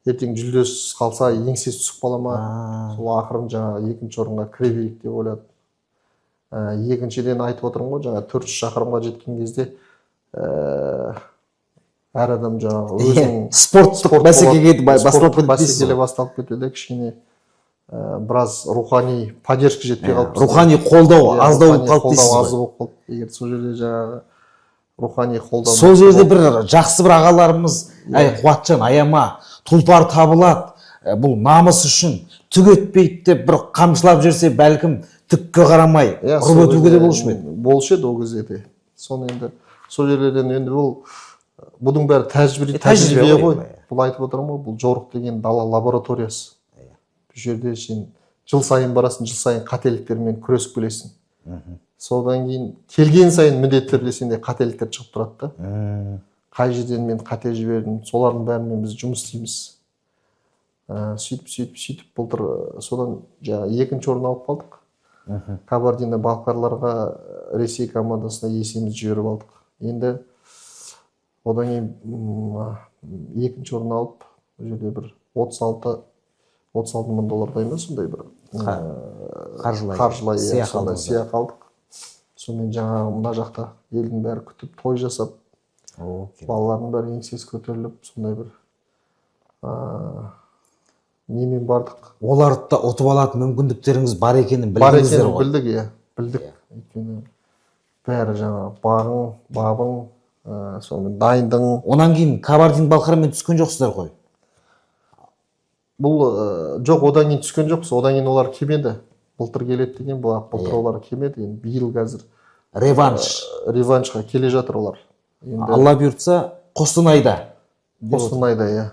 [SPEAKER 2] ертең жүлдесіз қалса, еңсесі түсіп қала ма. Сол ақырын жаңағы екінші орынға кіре берейік деп ойладым. Екіншіден, айтып отырмын ғой, жаңа 400 шақырымға жеткен кезде әр адам жаңағы өзінің
[SPEAKER 1] Спорттық
[SPEAKER 2] спорт
[SPEAKER 1] бәсекеге
[SPEAKER 2] болады,
[SPEAKER 1] басталып
[SPEAKER 2] спорттық
[SPEAKER 1] кетті дейсіз
[SPEAKER 2] бәсекеле
[SPEAKER 1] ғой.
[SPEAKER 2] Басталып кетеді, кішкене біраз рухани поддержка жетпей қалды.
[SPEAKER 1] Рухани қолдау
[SPEAKER 2] Иә,
[SPEAKER 1] аздау болып
[SPEAKER 2] рухани
[SPEAKER 1] қалды
[SPEAKER 2] қолдау
[SPEAKER 1] дейсіз
[SPEAKER 2] аз
[SPEAKER 1] ғой.
[SPEAKER 2] болып қалды. Егер сол жерде жаңағы рухани қолдау
[SPEAKER 1] Сол жерде бір жақсы бір ағаларымыз: «Әй, Қуатжан, аяма, тұлпар табылады, бұл намыс үшін түк етпейді», – деп бір қамшылап жіберсе, бәлкім, түкке қарамай
[SPEAKER 2] Иә,
[SPEAKER 1] ұрып
[SPEAKER 2] сол
[SPEAKER 1] өтуге де
[SPEAKER 2] кезде
[SPEAKER 1] болушы ма еді?
[SPEAKER 2] Болушы еді ол кезде де. Соны енді сол жерлерден енді бұның бәрі тәжірибе.
[SPEAKER 1] Тәжірибе
[SPEAKER 2] Тәжірибе
[SPEAKER 1] ғой
[SPEAKER 2] ғой.
[SPEAKER 1] енді.
[SPEAKER 2] Бұл айтып отырмын ғой, бұл жорық деген дала лабораториясы. Бұл жерде сен жыл сайын барасың, жыл сайын қателіктермен күресіп келесің. Содан кейін келген сайын міндетті түрде сенде қателіктер шығып тұрады да. Қай жерден мен қате жібердім, солардың бәрімен біз жұмыс істейміз. Сөйтіп, сөйтіп, сөйтіп былтыр содан жаңағы екінші орын алып қалдық. Кабардино балкарларға, Ресей командасына есемізді жіберіп алдық. Енді одан кейін екінші орын алып, ол жерде бір 36 мың доллардай ма, сондай бір
[SPEAKER 1] Қаржылай
[SPEAKER 2] қаржылай, иә,
[SPEAKER 1] сыйақы
[SPEAKER 2] сондай
[SPEAKER 1] алдыңыздар.
[SPEAKER 2] Сыйақы алдық. Сонымен жаңағы мына жақта елдің бәрі күтіп, той жасап, балалардың бәрі еңсесі көтеріліп, сондай бір немен бардық.
[SPEAKER 1] Оларды да ұтып алатын мүмкіндіктеріңіз бар екенін
[SPEAKER 2] Бар
[SPEAKER 1] білдіңіздер
[SPEAKER 2] екенін
[SPEAKER 1] ғой.
[SPEAKER 2] Білдік, иә, білдік. Өйткені бәрі жаңағы бағың, бабың, сонымен дайындығың.
[SPEAKER 1] Онан кейін кабардин балқармен түскен жоқсыздар ғой?
[SPEAKER 2] Бұл жоқ, одан кейін түскен жоқпыз. Одан кейін олар келмеді. Былтыр келеді деген, бірақ былтыр олар келмеді. Енді биыл қазір
[SPEAKER 1] Реванш.
[SPEAKER 2] Реваншқа келе жатыр олар енді.
[SPEAKER 1] Алла бұйыртса, Қостанайда.
[SPEAKER 2] Қостанайда, иә.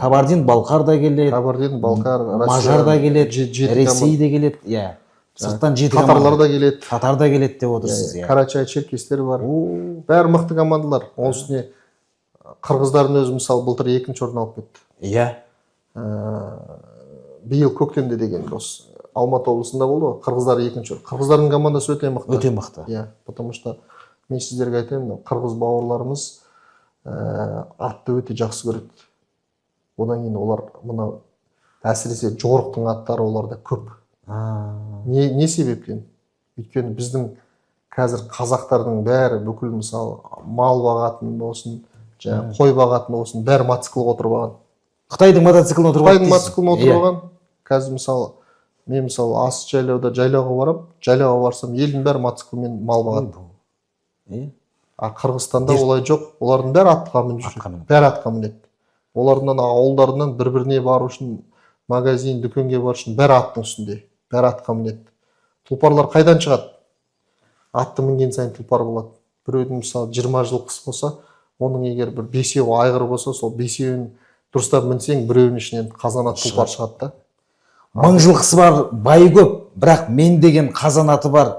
[SPEAKER 1] Кабардин балқар да келеді.
[SPEAKER 2] Кабардин балкар
[SPEAKER 1] Мажар да келеді,
[SPEAKER 2] жеті
[SPEAKER 1] Ресей де келеді, иә, сырттан жеті
[SPEAKER 2] Татарлар
[SPEAKER 1] команда.
[SPEAKER 2] Да келеді.
[SPEAKER 1] Татар да келеді деп отырсыз, иә.
[SPEAKER 2] Карачай черкестер бар, бәрі мықты командалар. Оның үстіне қырғыздардың өзі, мысалы, былтыр екінші орын алып кетті. Биыл көктемде деген осы Алматы облысында болды ғой, қырғыздар екінші орын. Қырғыздардың командасы өте мықты.
[SPEAKER 1] Өте мықты.
[SPEAKER 2] Иә, потому что мен сіздерге айтайын, мынау қырғыз бауырларымыз атты өте жақсы көреді. Одан кейін олар мынау әсіресе жорықтың аттары оларда көп. Не себептен? Өйткені біздің қазір қазақтардың бәрі бүкіл, мысалы, мал бағатын болсын, жаңағы қой бағатын болсын, бәрі мотоциклға отырып алған.
[SPEAKER 1] Қытайдың мотоцикліне отырып алды
[SPEAKER 2] Қытайдың
[SPEAKER 1] дейсіз.
[SPEAKER 2] мотоцикліне отырып алған. Қазір мысалы, мен мысалы ас жайлауда жайлауға барамын, жайлауға барсам, елдің бәрі мотоциклмен мал бағады. А Қырғызстанда олай жоқ, олардың бәрі атқа мініп
[SPEAKER 1] Атқа
[SPEAKER 2] жүреді.
[SPEAKER 1] Мініп.
[SPEAKER 2] Бәрі атқа мінеді. Олардың ана ауылдарынан бір біріне бару үшін, магазин, дүкенге бару үшін бәрі аттың үстінде, бәрі атқа мінеді. Тұлпарлар қайдан шығады? Атты мінген сайын тұлпар болады. Біреудің мысалы 20 жылқысы болса, оның егер бір бесеуі айғыр болса, сол бесеуін дұрыстап мінсең, біреуінің ішінен қазанат тұлпар шығады да.
[SPEAKER 1] 1000 жылқысы бар бай көп, бірақ мен деген қазанаты бар,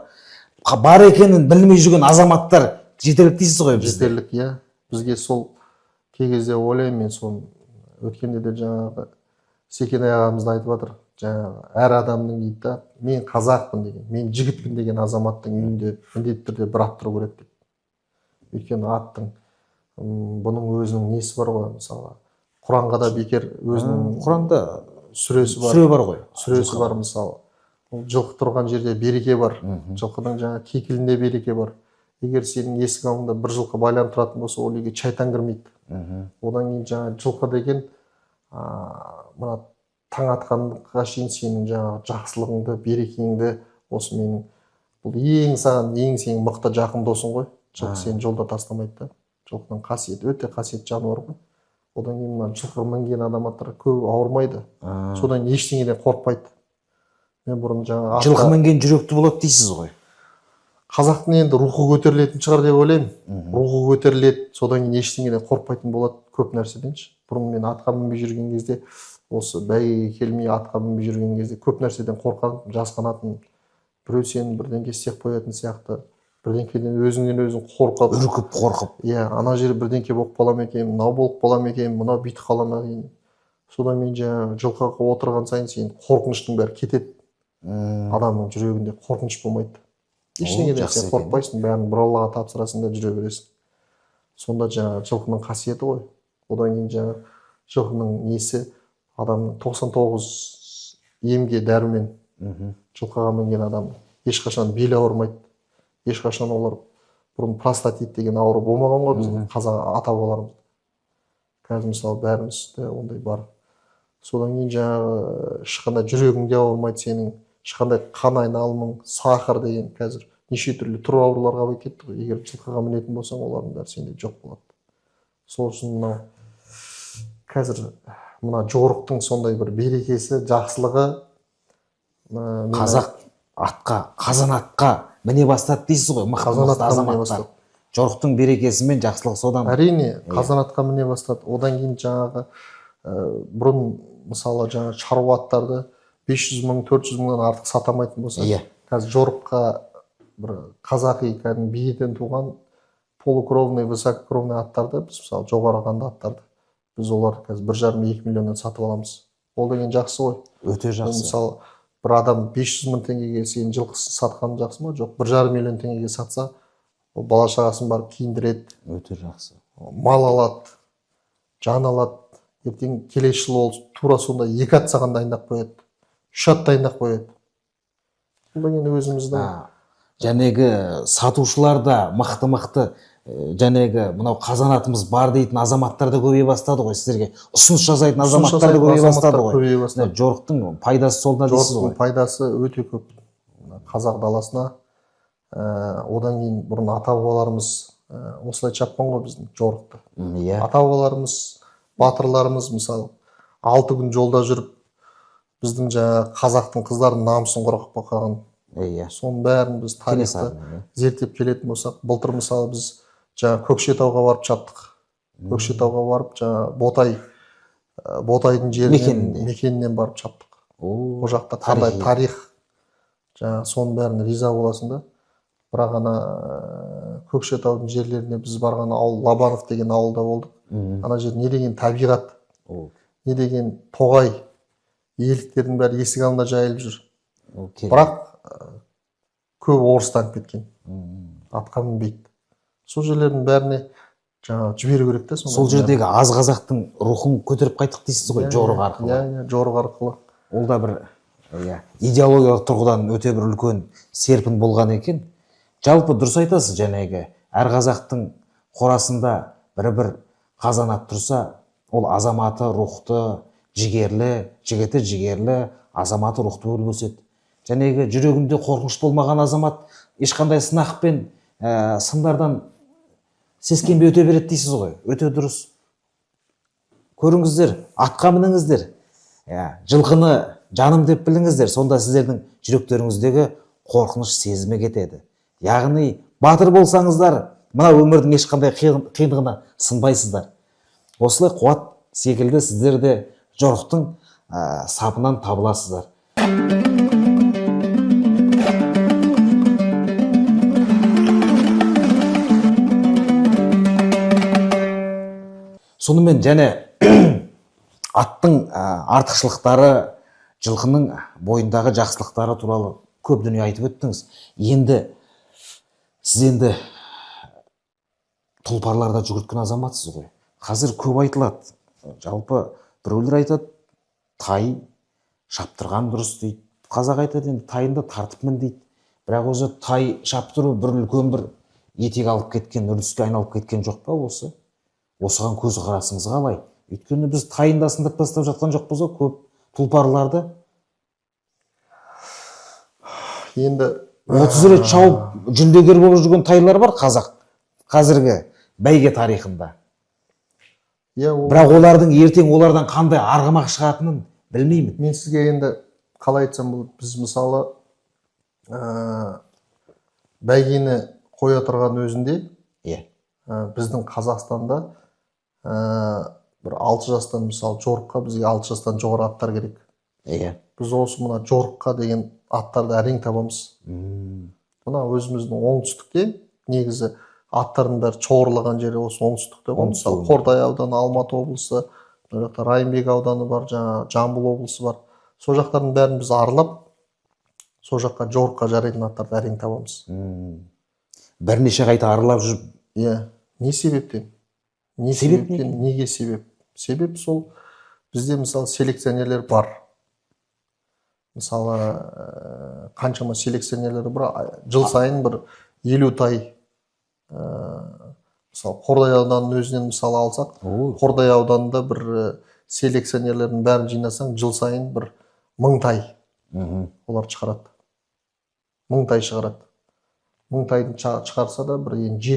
[SPEAKER 1] бар екенін білмей жүрген азаматтар жетерлік дейсіз ғой бізде.
[SPEAKER 2] Жетерлік, иә. Бізге сол кей кезде ойлаймын мен соны. Өткенде де жаңағы Секенай ағамыз да айтып жатыр, жаңағы әр адамның дейді да, мен қазақпын деген, мен жігітпін деген азаматтың үйінде міндетті түрде бір ат тұру керек деп. Өйткені аттың бұның өзінің несі бар ғой. Мысалы, Құранға да бекер өзінің
[SPEAKER 1] Құранда
[SPEAKER 2] сүресі бар.
[SPEAKER 1] Сүре бар ғой.
[SPEAKER 2] Сүресі бар. Мысалы, ол жылқы тұрған жерде береке бар, жылқының жаңағы кекілінде береке бар. Егер сенің есік алдыңда бір жылқы байланып тұратын болса, ол үйге шайтан кірмейді. Одан кейін жаңағы жылқы деген мына таң атқанға шейін сенің жаңағы жақсылығыңды, берекеңді, осы менің бұл ең саған ең сенің мықты жақын досың ғой. Жылқы сені жолда тастамайды да. Жылқының қасиеті өте қасиетті жануар ғой. Одан кейін мына жылқы мінген азаматтар көп ауырмайды. Содан кейін ештеңеден қорықпайды. Мен бұрын жаңағы
[SPEAKER 1] Жылқы мінген жүректі болады дейсіз ғой.
[SPEAKER 2] Қазақтың енді рухы көтерілетін шығар деп ойлаймын. Рухы көтеріледі, содан кейін ештеңеден қорықпайтын болады көп нәрседен ше. Бұрын мен атқа мінбей жүрген кезде, осы бәйгеге келмей атқа мінбей жүрген кезде көп нәрседен қорқатын, жасқанатын. Біреу сені бірдеңке істеп қоятын сияқты, бірдеңкеден өзіңнен өзің қорқып.
[SPEAKER 1] Үркіп, қорқып.
[SPEAKER 2] Иә, ана жер бірдеңке болып қала ма екен, мынау болып қала ма екен, мынау бүйтіп қала ма екен. Содан кейін жаңағы жылқыға отырған сайын сен қорқыныштың бәрі кетеді. Адамның жүрегінде қорқыныш болмайды ештеңеден.
[SPEAKER 1] Жақсы
[SPEAKER 2] Сен
[SPEAKER 1] екен.
[SPEAKER 2] қорықпайсың, бәрін бір Аллаға тапсырасың да жүре бересің. Сонда жаңағы жылқының қасиеті ғой. Одан кейін жаңағы жылқының несі, адамның 99 емге дәрумен. Жылқыға мінген адам ешқашан белі ауырмайды ешқашан. Олар бұрын простатит деген ауру болмаған ғой біздің қазақ ата бабаларымызда. Қазір мысалы бәрімізде ондай бар. Содан кейін жаңағы ешқандай жүрегің де ауырмайды сенің, ешқандай қан айналымың, сахар деген қазір неше түрлі түр ауруларға болып кетті ғой. Егер жылқыға мінетін болсаң, олардың бәрі сенде жоқ болады. Сол үшін мынау қазір мына жорықтың сондай бір берекесі, жақсылығы
[SPEAKER 1] Қазақ атқа, қазанатқа міне бастады дейсіз ғой, мықты
[SPEAKER 2] Қазан
[SPEAKER 1] мықты
[SPEAKER 2] атқа міне
[SPEAKER 1] азаматтар.
[SPEAKER 2] Бастады.
[SPEAKER 1] Жорықтың берекесі мен жақсылығы содан.
[SPEAKER 2] Әрине, қазанатқа міне бастады. Одан кейін жаңағы бұрын мысалы жаңағы шаруа аттарды 500 мың, 400 мыңнан артық сата алмайтын болса, қазір жорыққа бір қазақи кәдімгі биеден туған полукровный, высококровный аттарды біз, мысалы жоғары қанды аттарды біз олар қазір 1,5-2 миллионнан сатып аламыз. Ол деген жақсы ғой.
[SPEAKER 1] Өте
[SPEAKER 2] Ол
[SPEAKER 1] жақсы.
[SPEAKER 2] Мысалы, бір адам 500 мың теңгеге сенің жылқысын сатқан жақсы ма? Жоқ, 1,5 миллион теңгеге сатса, ол бала шағасын барып киіндіреді,
[SPEAKER 1] Өте жақсы.
[SPEAKER 2] мал алады, жан алады. Ертең келесі жылы ол тура сондай екі ат саған дайындап қояды, үш ат дайындап қояды. Бұл деген өзіміздің
[SPEAKER 1] Жәнегі сатушылар да мықты мықты, жәнегі мынау қазанатымыз бар дейтін азаматтар да көбейе бастады ғой, сіздерге ұсыныс жасайтын
[SPEAKER 2] Ұсыныс
[SPEAKER 1] азаматтар да
[SPEAKER 2] жасайтын
[SPEAKER 1] көбейе бастады
[SPEAKER 2] азаматтар
[SPEAKER 1] ғой.
[SPEAKER 2] көбейе бастады.
[SPEAKER 1] Мына жорықтың пайдасы сол да дейсіз
[SPEAKER 2] Жорықтың
[SPEAKER 1] ғой.
[SPEAKER 2] пайдасы өте көп мына қазақ даласына. Одан кейін бұрын ата бабаларымыз осылай шапқан ғой біздің жорықты. Ата бабаларымыз, батырларымыз мысалы 6 күн жолда жүріп, біздің жаңағы қазақтың қыздарының намысын қорғап қалған. Соның бәрін біз тарихты
[SPEAKER 1] Кенесарының, иә.
[SPEAKER 2] зерттеп келетін болсақ, былтыр мысалы біз жаңағы Көкшетауға барып шаптық. Көкшетауға барып жаңағы Ботай, Ботайдың жерінен,
[SPEAKER 1] Мекенінде.
[SPEAKER 2] мекенінен барып шаптық.
[SPEAKER 1] О,
[SPEAKER 2] Ол жақта қандай
[SPEAKER 1] тарихи.
[SPEAKER 2] Тарих, жаңағы соның бәрін риза боласың да. Бірақ ана Көкшетаудың жерлеріне біз барған ауыл, Лобанов деген ауылда болдық. Ана жер не деген табиғат, не деген тоғай, еліктердің бәрі есік алдында жайылып жүр.
[SPEAKER 1] Ол керек.
[SPEAKER 2] Бірақ көп орыстанып кеткен, атқа мінбейді. Сол жерлердің бәріне жаңағы жіберу керек та.
[SPEAKER 1] Сол жердегі аз қазақтың рухын көтеріп қайттық дейсіз ғой жорық арқылы.
[SPEAKER 2] Иә, жорық арқылы.
[SPEAKER 1] Ол да бір, иә, идеологиялық тұрғыдан өте бір үлкен серпін болған екен. Жалпы дұрыс айтасыз, жәнегі әр қазақтың қорасында бір бір қазанат тұрса. Ол азаматы рухты, жігерлі, жігіті жігерлі, азаматы рухты болып өседі. Жәнегі жүрегінде қорқыныш болмаған азамат ешқандай сынақ пен сындардан сескенбей өте береді дейсіз ғой. Өте дұрыс. Көріңіздер, атқа мініңіздер, иә, жылқыны жаным деп біліңіздер, сонда сіздердің жүректеріңіздегі қорқыныш сезімі кетеді. Яғни батыр болсаңыздар, мына өмірдің ешқандай қиындығына сынбайсыздар. Осылай Қуат секілді сіздер де жорықтың сапынан табыласыздар. Сонымен және аттың артықшылықтары, жылқының бойындағы жақсылықтары туралы көп дүние айтып өттіңіз. Енді сіз енді тұлпарларда жүгірткен азаматсыз ғой. Қазір көп айтылады, жалпы біреулер айтады, тай шаптырған дұрыс дейді. Қазақ айтады енді, тайынды тартып мін дейді. Бірақ өзі тай шаптыру бір үлкен бір етек алып кеткен үрдіске айналып кеткен жоқ па? Осыған көзқарасыңыз қалай? Өйткені біз тайын да сындырып тастап жатқан жоқпыз ғой көп тұлпарларды.
[SPEAKER 2] Енді
[SPEAKER 1] 30 рет шауып, жүлдегер болып жүрген тайлар бар қазақ қазіргі бәйге тарихында.
[SPEAKER 2] Иә, ол
[SPEAKER 1] Бірақ олардың ертең олардан қандай арғымақ шығатынын білмеймін.
[SPEAKER 2] Мен сізге енді қалай айтсам болады, біз мысалы бәйгені қоя тұрған өзінде біздің Қазақстанда бір 6 жастан, мысалы, жорыққа бізге 6 жастан жоғары аттар керек. Біз осы мына жорыққа деген аттарды әрең табамыз. Мына өзіміздің оңтүстікте негізі аттардың бәрі шоғырлаған жері осы оңтүстікте ғой. Мысалы,
[SPEAKER 1] Оңтүстік.
[SPEAKER 2] Қордай ауданы, Алматы облысы, мына жақта Райымбек ауданы бар, жаңағы Жамбыл облысы бар. Сол жақтардың бәрін біз аралап, сол жаққа жорыққа жарайтын аттарды әрең табамыз.
[SPEAKER 1] Бірнеше қайта аралап жүріп.
[SPEAKER 2] Иә, не себептен, не
[SPEAKER 1] Себеп?
[SPEAKER 2] себептен, неге себеп? Себеп сол, бізде, мысалы, селекционерлер бар, мысалы, қаншама селекционерлер бар. Жыл сайын бір 50 тай, мысалы, Қордай ауданының өзінен, мысалы, алсақ, Қордай ауданында бір селекционерлердің бәрін жинасаң, жыл сайын бір 1000 тай олар шығарады, 1000 тай шығарады. 1000 тайдың шығарса да, бір енді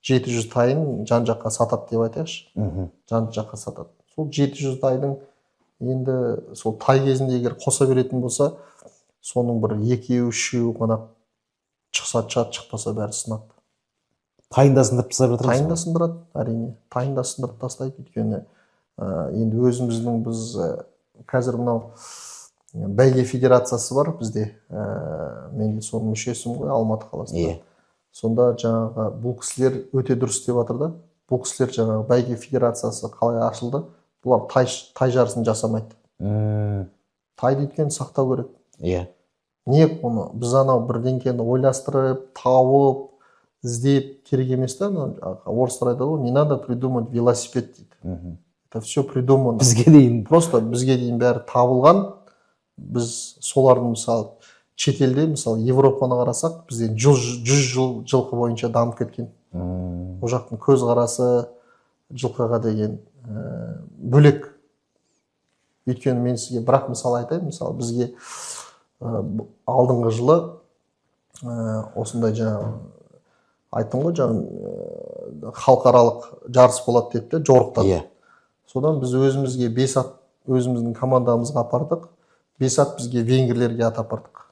[SPEAKER 2] 700 тайын жан жаққа сатады деп айтайықшы. Жан жаққа сатады. Сол 700 тайдың енді сол тай кезінде егер қоса беретін болса, соның бір екеуі, үшеуі ғана шықса шығады, шықпаса, бәрі сынады.
[SPEAKER 1] Тайын да сындырып тастап жатырмыз
[SPEAKER 2] Тайын да
[SPEAKER 1] ғой.
[SPEAKER 2] сындырады, әрине, тайын да сындырып тастайды. Өйткені енді өзіміздің біз қазір мынау бәйге федерациясы бар бізде, мен де соның мүшесімін ғой Алматы қаласында. Сонда жаңағы бұл кісілер өте дұрыс деп жатыр да. Бұл кісілер жаңағы бәйге федерациясы қалай ашылды? Бұлар тай жарысын жасамайды. Тайды өйткені сақтау керек. Не оны біз анау бірдеңкені ойластырып, тауып, іздеп керек емес та. Анау, орыстар айтады ғой, «не надо придумать велосипед» дейді. Это все придумано.
[SPEAKER 1] Бізге дейін.
[SPEAKER 2] Просто бізге дейін бәрі табылған. Біз солардың, мысалы, шетелде, мысалы, Европаны қарасақ, бізден 100 жыл жылқы бойынша дамып кеткен. Ол жақтың көзқарасы жылқыға деген бөлек. Өйткені мен сізге бірақ мысал айтайын. Мысалы, бізге алдыңғы жылы осындай жаңағы айттым ғой, жаңағы халықаралық жарыс болады деді де, жорықтан. Содан біз өзімізге бес ат, өзіміздің командамызға апардық. Бес ат бізге венгрлерге ат апардық.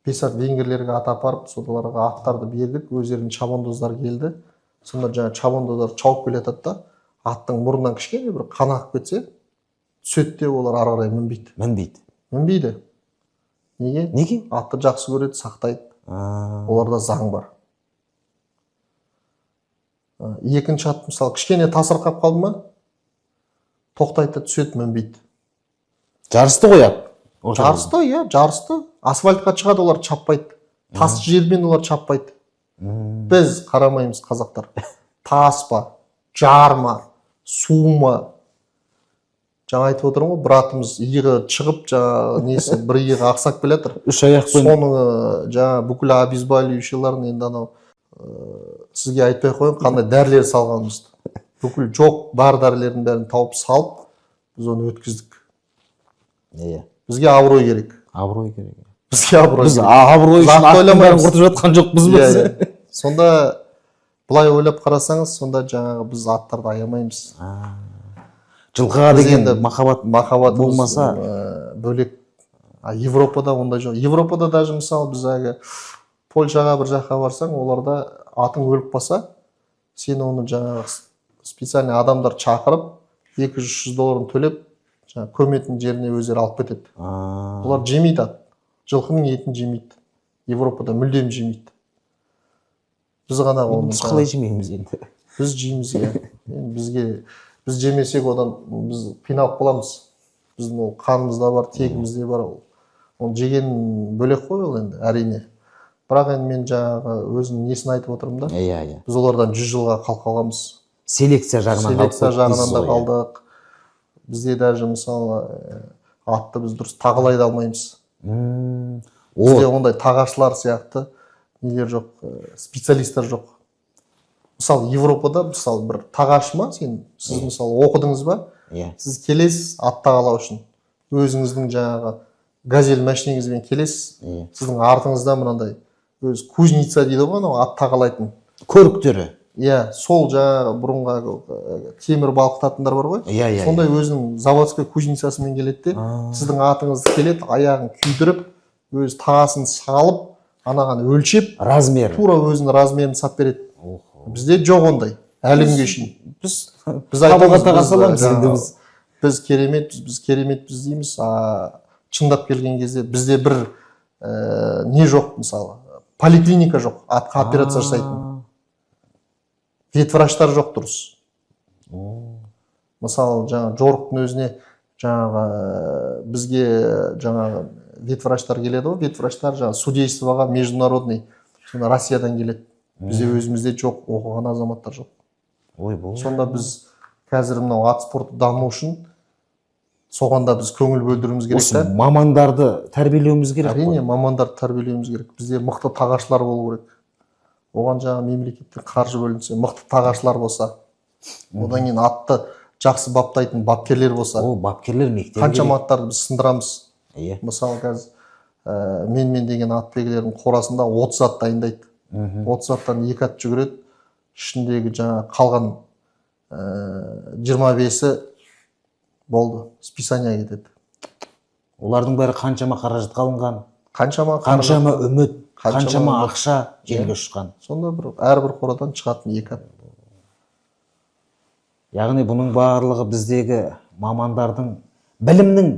[SPEAKER 2] Бес ат венгрлерге ат апарып, соларға аттарды бердік. Өздерінің шабандоздары келді. Сонда жаңағы шабандоздар шауып келе жатады да, аттың мұрнынан кішкене бір қан ағып кетсе, түседі де, олар ары қарай мінбейді.
[SPEAKER 1] Мінбейді.
[SPEAKER 2] Мінбейді. Неге?
[SPEAKER 1] Неге?
[SPEAKER 2] Атты жақсы көреді, сақтайды. Оларда заң бар. Екінші ат, мысалы, кішкене тасырқап қалды ма, тоқтайды да түседі, мінбейді.
[SPEAKER 1] Жарысты ғой ат.
[SPEAKER 2] Жарысты, иә, жарысты. Асфальтқа шығады, олар шаппайды. Тас жермен олар шаппайды. Біз қарамаймыз, қазақтар, тас па, жар ма, су ма. Жаңа айтып отырмын ғой, братымыз иығы шығып, жаңағы несі, бір иығы ақсап келе жатыр.
[SPEAKER 1] Үш аяқпен.
[SPEAKER 2] Соның жаңағы бүкіл обезболивающийларын енді анау сізге айтпай ақ қояйын, қандай дәрілер салғанымызды. Бүкіл жоқ бар дәрілердің бәрін тауып салып, біз оны өткіздік.
[SPEAKER 1] Иә.
[SPEAKER 2] Бізге абырой керек.
[SPEAKER 1] Абырой керек.
[SPEAKER 2] Бізге абырой
[SPEAKER 1] Біз
[SPEAKER 2] керек.
[SPEAKER 1] абырой
[SPEAKER 2] Біз
[SPEAKER 1] үшін
[SPEAKER 2] атты
[SPEAKER 1] аттың бәрін
[SPEAKER 2] ойламаймыз.
[SPEAKER 1] құртып жатқан жоқпыз
[SPEAKER 2] Иә,
[SPEAKER 1] біз.
[SPEAKER 2] иә. Сонда былай ойлап қарасаңыз, сонда жаңағы біз аттарды аямаймыз.
[SPEAKER 1] Жылқыға
[SPEAKER 2] Біз
[SPEAKER 1] деген
[SPEAKER 2] енді
[SPEAKER 1] махаббат
[SPEAKER 2] махаббатымыз
[SPEAKER 1] болмаса
[SPEAKER 2] бөлек. А Европада ондай жоқ. Европада даже, мысалы, біз әлгі Польшаға, бір жаққа барсаң, оларда атың өліп қалса, сен оны жаңағы специальный адамдар шақырып, 200-300 долларын төлеп, жаңағы көметін жеріне өздері алып кетеді. Бұлар жемейді ат. Жылқының етін жемейді. Европада мүлдем жемейді. Біз ғана оны
[SPEAKER 1] Біз қалай жемейміз енді?
[SPEAKER 2] Біз жейміз, иә. Енді бізге, біз жемесек, одан біз қиналып қаламыз. Біздің ол қанымызда бар, тегімізде бар ол. Оны жеген бөлек қой ол енді, әрине. Бірақ енді мен жаңағы өзімнің несін айтып отырмын да.
[SPEAKER 1] иә иә
[SPEAKER 2] Біз олардан 100 жылға қалып қалғанбыз.
[SPEAKER 1] Селекция жағынан қалып
[SPEAKER 2] Селекция
[SPEAKER 1] қойдық
[SPEAKER 2] жағынан
[SPEAKER 1] дейсіз
[SPEAKER 2] да
[SPEAKER 1] ғой, иә.
[SPEAKER 2] қалдық. Бізде даже, мысалы, атты біз дұрыс тағалай да алмаймыз. Бізде ондай тағашылар сияқты нелер жоқ, специалисттер жоқ. Мысалы, Европада, мысалы, бір тағашы ма сен, сіз, мысалы, оқыдыңыз ба?
[SPEAKER 1] Иә.
[SPEAKER 2] Сіз келесіз ат тағалау үшін. Өзіңіздің жаңағы Газель машинеңізбен келесіз. Сіздің артыңызда мынандай өзі кузница дейді ғой, анау ат тағалайтын.
[SPEAKER 1] Көріктері.
[SPEAKER 2] Иә, сол жаңағы бұрынғы темір балқытатындар бар ғой.
[SPEAKER 1] Иә, иә.
[SPEAKER 2] Сондай өзінің заводской кузницасымен келеді де, сіздің атыңызды келеді, аяғын күйдіріп, өз тағасын салып, анаған өлшеп,
[SPEAKER 1] Размер.
[SPEAKER 2] тура өзінің размерін сап береді. Бізде жоқ ондай әлі күнге шейін.
[SPEAKER 1] Біз
[SPEAKER 2] Біз айтамыз,
[SPEAKER 1] таға
[SPEAKER 2] біз,
[SPEAKER 1] саламыз енді.
[SPEAKER 2] жаңағы,
[SPEAKER 1] Біз
[SPEAKER 2] біз кереметпіз, біз кереметпіз дейміз, а шындап келген кезде бізде бір не жоқ, мысалы, поликлиника жоқ атқа операция жасайтын, ветврачтар жоқ дұрыс. Мысалы, жаңа жорықтың өзіне жаңағы бізге жаңағы ветврачтар келеді ғой, ветврачтар жаңағы судействоға международный, сонда Россиядан келеді. Бізде өзімізде жоқ, оқыған азаматтар жоқ.
[SPEAKER 1] Ойбой.
[SPEAKER 2] Сонда біз қазір мынау ат спорты даму үшін соған да біз көңіл бөлдіруіміз керек
[SPEAKER 1] Осы
[SPEAKER 2] та.
[SPEAKER 1] мамандарды тәрбиелеуіміз керек қой.
[SPEAKER 2] Әрине, мамандарды тәрбиелеуіміз керек. Бізде мықты тағашылар болу керек. Оған жаңағы мемлекеттен қаржы бөлінсе, мықты тағашылар болса, одан кейін атты жақсы баптайтын бапкерлер болса.
[SPEAKER 1] О, бапкерлер мектебі.
[SPEAKER 2] Қаншама аттарды біз сындырамыз. Мысалы, қазір менмен деген атбегілердің қорасында 30 ат дайындайды. 30 аттан екі ат жүгіреді, ішіндегі жаңа қалған 25-і болды, списание кетеді.
[SPEAKER 1] Олардың бәрі қаншама қаражатқа алынған.
[SPEAKER 2] Қаншама қаражат.
[SPEAKER 1] Қаншама үміт,
[SPEAKER 2] Қаншама
[SPEAKER 1] қаншама
[SPEAKER 2] үміт.
[SPEAKER 1] ақша желге ұшқан.
[SPEAKER 2] Сонда бір әрбір қорадан шығатын екі ат.
[SPEAKER 1] Яғни бұның барлығы біздегі мамандардың білімнің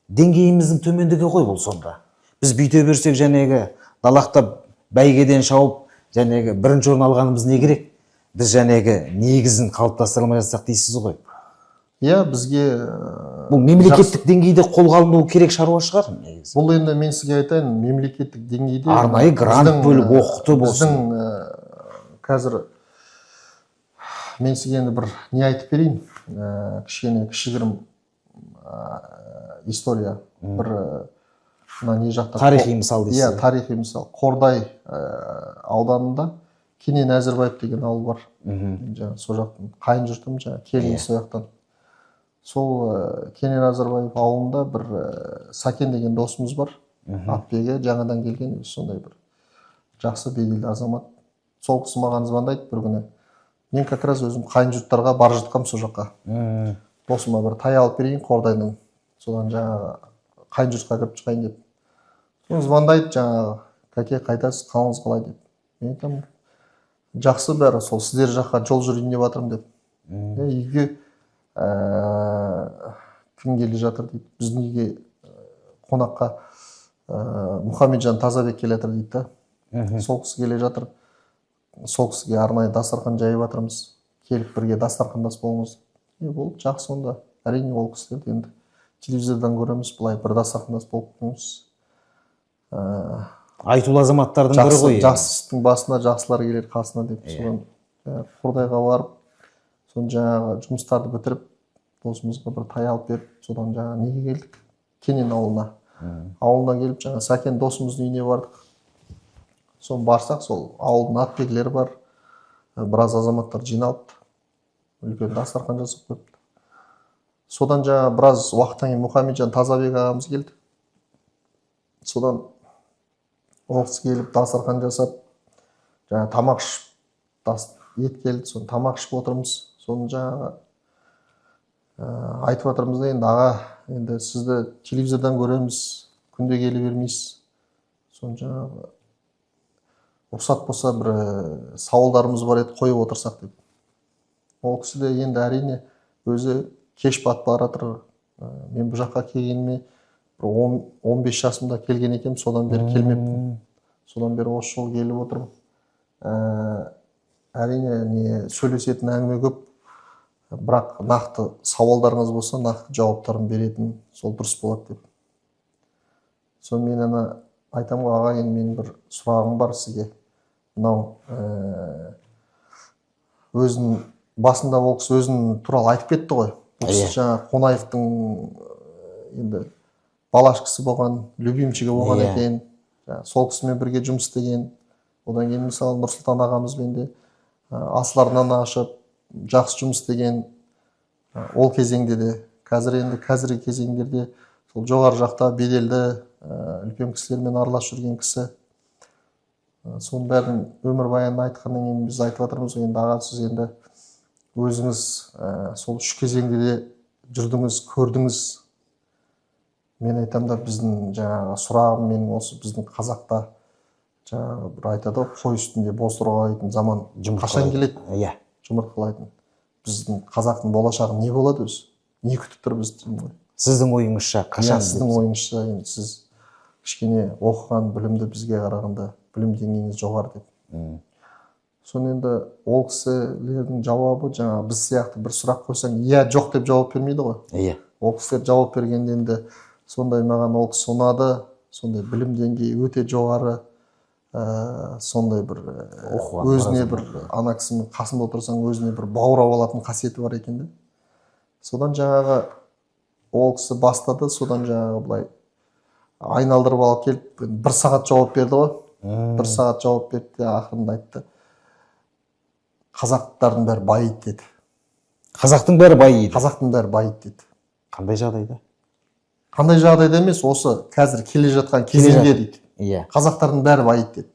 [SPEAKER 1] деңгейіміздің төмендігі ғой бұл. Сонда біз бүйте берсек, жәнегі далақтап бәйгеден шауып, жәнегі бірінші орын алғанымыз не керек, біз жәнегі негізін қалыптастыра алмай жатсақ дейсіз ғой.
[SPEAKER 2] Иә, бізге
[SPEAKER 1] Бұл мемлекеттік деңгейде қолға алынуы керек шаруа шығар негізі.
[SPEAKER 2] Бұл енді мен сізге айтайын, мемлекеттік деңгейде
[SPEAKER 1] Арнайы грант
[SPEAKER 2] біздің,
[SPEAKER 1] бөліп оқытып
[SPEAKER 2] біздің қазір мен сізге енді бір не айтып берейін, кішкене кішігірім история бір, мына не жақта
[SPEAKER 1] Тарихи мысал дейсіз.
[SPEAKER 2] Иә, тарихи мысал. Қордай ауданында Кенен Әзірбаев деген ауыл бар. Мен жаңағы сол жақтың, қайын жұртым, жаңағы келін сол жақтан. Сол Кенен Әзірбаев ауылында бір Сәкен деген досымыз бар, атбегі, жаңадан келген, өзі сондай бір жақсы, беделді азамат. Сол кісі маған звондайды бір күні. Мен как раз өзім қайын жұрттарға бара жатқанмын сол жаққа, досыма бір тай алып берейін Қордайдан, содан жаңағы қайын жұртқа кіріп шығайын деп. Соны звондайды жаңағы: «Кәке, қайдасыз, қалыңыз қалай?» – деп. Мен айтамын: «Жақсы бәрі, сол сіздер жаққа жол жүрейін деп жатырмын», – деп. «Е, үйге кім келе жатыр?» – дейді. «Біздің үйге қонаққа Мұхамеджан Тазабек келе жатыр», – дейді да. «Сол кісі келе жатыр, сол кісіге арнайы дастархан жайып жатырмыз, келіп бірге дастархандас болыңыз». Е, болды, жақсы онда. Әрине, ол кісілерді енді телевизордан көреміз, былай бір дастархандас болып көреміз.
[SPEAKER 1] Айтулы азаматтардың бірі
[SPEAKER 2] Жақсы,
[SPEAKER 1] ғой енді.
[SPEAKER 2] жақсы істің басына жақсылар келер қасына деп. Содан Қордайға барып, соны жаңағы жұмыстарды бітіріп, досымызға бір тай алып беріп, содан жаңағы неге келдік, Кенен ауылына. Ауылына келіп, жаңағы Сәкен досымыздың үйіне бардық. Соны барсақ, сол ауылдың атбегілері бар, біраз азаматтар жиналыпты. Үлкен дастархан жасап қойыпты. Содан жаңа біраз уақыттан кейін Мұхамеджан Тазабек ағамыз келді. Содан ол кісі келіп дастархан жасап, жаңа тамақ ішіп, ет келді, соны тамақ ішіп отырмыз. Соны жаңағы айтып жатырмыз да, енді аға, енді сізді телевизордан көреміз, күнде келе бермейсіз. Соны жаңағы рұқсат болса бір сауалдарымыз бар еді, қойып отырсақ деп. Ол кісі де енді әрине өзі кеш батып бара жатыр. Мен бұл жаққа келгеніме бір 15 жасымда келген екенмін, содан бері келмеппін. Содан бері осы жолы келіп отырмын. Әрине не сөйлесетін әңгіме көп, бірақ нақты сауалдарыңыз болса, нақты жауаптарын беретін сол дұрыс болады деп. Соны мен ана айтамын ғой, аға, енді менің бір сұрағым бар сізге. Мынау өзінің басында ол кісі өзінің туралы айтып кетті ғой. Бұл кісі жаңа Қонаевтың енді балашкасы болған, любимчигі болған екен. Жаңа сол кісімен бірге жұмыс істеген. Одан кейін мысалы Нұрсұлтан ағамызбен де Асыл арнаны ашып жақсы жұмыс істеген. Ол кезеңде де, қазір енді қазіргі кезеңдерде сол жоғары жақта беделді үлкен кісілермен араласып жүрген кісі. Соның бәрін өмірбаянын айтқаннан кейін біз айтып жатырмыз ғой, енді аға, сіз енді өзіңіз сол үш кезеңде де жүрдіңіз, көрдіңіз. Мен айтамын да, біздің жаңағы сұрағым менің осы біздің қазақта жаңағы бір айтады ғой, қой үстінде бозторғай заман қашан келеді? Жұмыртқалайтын. Біздің қазақтың болашағы не болады өзі? Не күтіп тұр бізді деймін ғой.
[SPEAKER 1] Сіздің ойыңызша қашан?
[SPEAKER 2] Сіздің ойыңызша енді сіз кішкене оқыған, білімді, бізге қарағанда білім деңгейіңіз жоғары деп. Соны енді ол кісілердің жауабы жаңағы біз сияқты бір сұрақ қойсаң, иә, жоқ деп жауап бермейді ғой. Ол кісілер жауап бергенде енді сондай маған ол кісі ұнады, сондай білім деңгейі өте жоғары, сондай бір
[SPEAKER 1] оқыған,
[SPEAKER 2] өзіне
[SPEAKER 1] біраз
[SPEAKER 2] бір ана кісінің қасында отырсаң өзіне бір баурап алатын қасиеті бар екен да. Содан жаңағы ол кісі бастады, содан жаңағы былай айналдырып алып келіп бір сағат жауап берді ғой. Бір сағат жауап берді де, ақырында айтты: қазақтардың бәрі байиды деді.
[SPEAKER 1] Қазақтың бәрі байиды.
[SPEAKER 2] Қазақтың бәрі байиды деді.
[SPEAKER 1] Қандай жағдайда?
[SPEAKER 2] Қандай жағдайда емес, осы қазір келе жатқан кезеңде дейді. Қазақтардың бәрі байиды деді.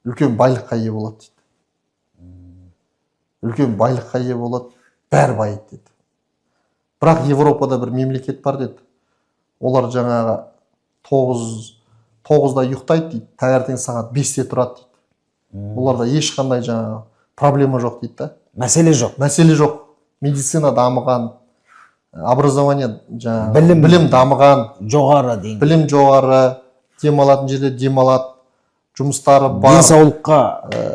[SPEAKER 2] Үлкен байлыққа ие болады дейді. Үлкен байлыққа ие болады, бәрі байиды деді. Бірақ Европада бір мемлекет бар деді. Олар жаңағы 9-да ұйықтайды дейді, таңертең сағат 5-те тұрады дейді. Оларда ешқандай жаңағы проблема жоқ дейді да.
[SPEAKER 1] Мәселе жоқ.
[SPEAKER 2] Мәселе жоқ. Медицина дамыған, образование жаңағы
[SPEAKER 1] Білім.
[SPEAKER 2] білім дамыған,
[SPEAKER 1] жоғары деңгей.
[SPEAKER 2] Білім жоғары, демалатын жерде демалады, жұмыстары бар,
[SPEAKER 1] денсаулыққа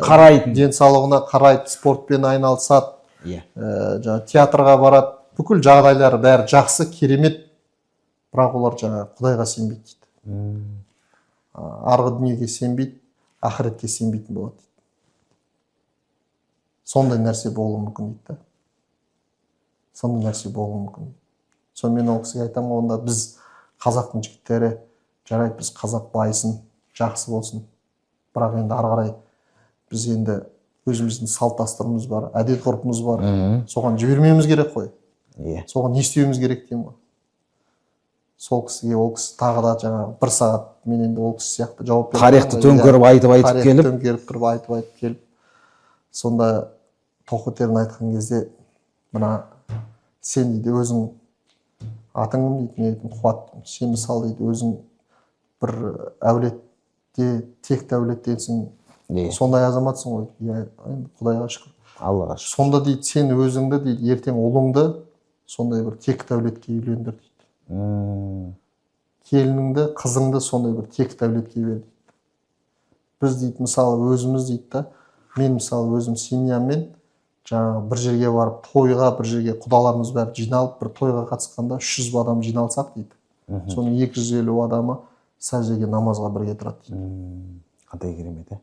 [SPEAKER 1] қарайтын.
[SPEAKER 2] Денсаулығына қарайды, спортпен айналысады, жаңағы театрға барады, бүкіл жағдайлары бәрі жақсы, керемет. Бірақ олар жаңағы Құдайға сенбейді дейді. Арғы дүниеге сенбейді, ақыретке сенбейтін болады дейді. Сондай нәрсе болуы мүмкін дейді да. Сондай нәрсе болуы мүмкін. Сонымен ол кісіге айтамын ғой, онда біз қазақтың жігіттері, жарайды, біз қазақ байысын, жақсы болсын. Бірақ енді ары қарай біз енді өзіміздің салт дәстүріміз бар, әдет ғұрпымыз бар. Соған жібермеуіміз керек қой. Соған не істеуіміз керек деймін ғой. Сол кісіге ол кісі тағы да жаңағы бір сағат, мен енді ол кісі сияқты жауап бере
[SPEAKER 1] Тарихты
[SPEAKER 2] алмаймын ғой.
[SPEAKER 1] төңкеріп айтып айтып
[SPEAKER 2] Тарихты
[SPEAKER 1] келіп.
[SPEAKER 2] төңкеріп тұрып айтып айтып келіп, сонда тоқетерін айтқан кезде, мына сен дейді, өзің атың кім дейді, мен айттым Қуат. Сен мысалы дейді, өзің бір әулетте, текті әулеттенсің, сондай азаматсың ғой. Иә, енді Құдайға шүкір.
[SPEAKER 1] Аллаға шүкір.
[SPEAKER 2] Сонда дейді, сен өзіңді дейді, ертең ұлыңды сондай бір текті әулетке үйлендір дейді. Келініңді, қызыңды сондай бір текті әулетке бер дейді. Біз дейді, мысалы өзіміз дейді да, мен мысалы өзім семьяммен жаңағы бір жерге барып тойға, бір жерге құдаларымыз бәрі жиналып бір тойға қатысқанда 300 адам жиналсақ дейді. Соның 250 адамы сәждеге, намазға бірге тұрады дейді.
[SPEAKER 1] Қандай керемет, ә?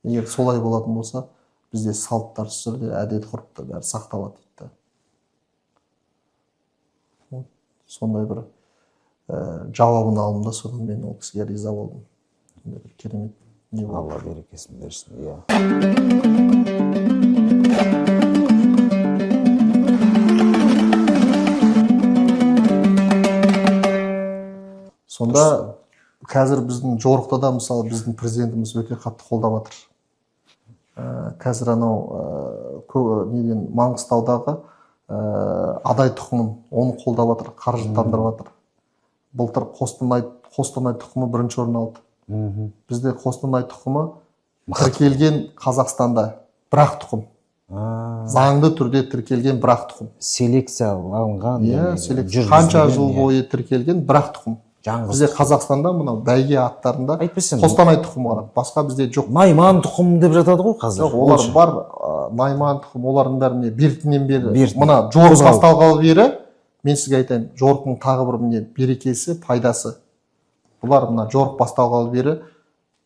[SPEAKER 2] Егер солай болатын болса, бізде салт дәстүр, әдет ғұрып та бәрі сақталады дейді да. Вот сондай бір жауабын алдым да, содан мен ол кісіге риза болдым. Сондай бір керемет не болды.
[SPEAKER 1] Алла берекесін берсін, иә.
[SPEAKER 2] Сонда қазір біздің жорықта да, мысалы, біздің президентіміз өте қатты қолдап жатыр. Қазір анау неден, Маңғыстаудағы адай тұқымын, оны қолдап жатыр, қаржыландырып жатыр. Былтыр Қостанай тұқымы бірінші орын алды. Бізде Қостанай тұқымы тіркелген, Қазақстанда бір-ақ тұқым. Заңды түрде тіркелген бір-ақ тұқым.
[SPEAKER 1] Селекцияланған.
[SPEAKER 2] Иә, селекция. Қанша жыл бойы тіркелген бір-ақ тұқым.
[SPEAKER 1] Жаңғыз.
[SPEAKER 2] Бізде Қазақстанда мынау бәйге аттарында
[SPEAKER 1] Әйтпесе
[SPEAKER 2] Қостанай тұқымы ғана, басқа бізде жоқ.
[SPEAKER 1] Найман тұқым деп жатады ғой қазір.
[SPEAKER 2] Жоқ, олар бар, найман тұқым, олардың бәрі міне бертіннен бері.
[SPEAKER 1] Бертін.
[SPEAKER 2] Мына жорық
[SPEAKER 1] Қозғалып.
[SPEAKER 2] басталғалы бері, мен сізге айтайын, жорықтың тағы бір міне берекесі, пайдасы. Бұлар мына жорық басталғалы бері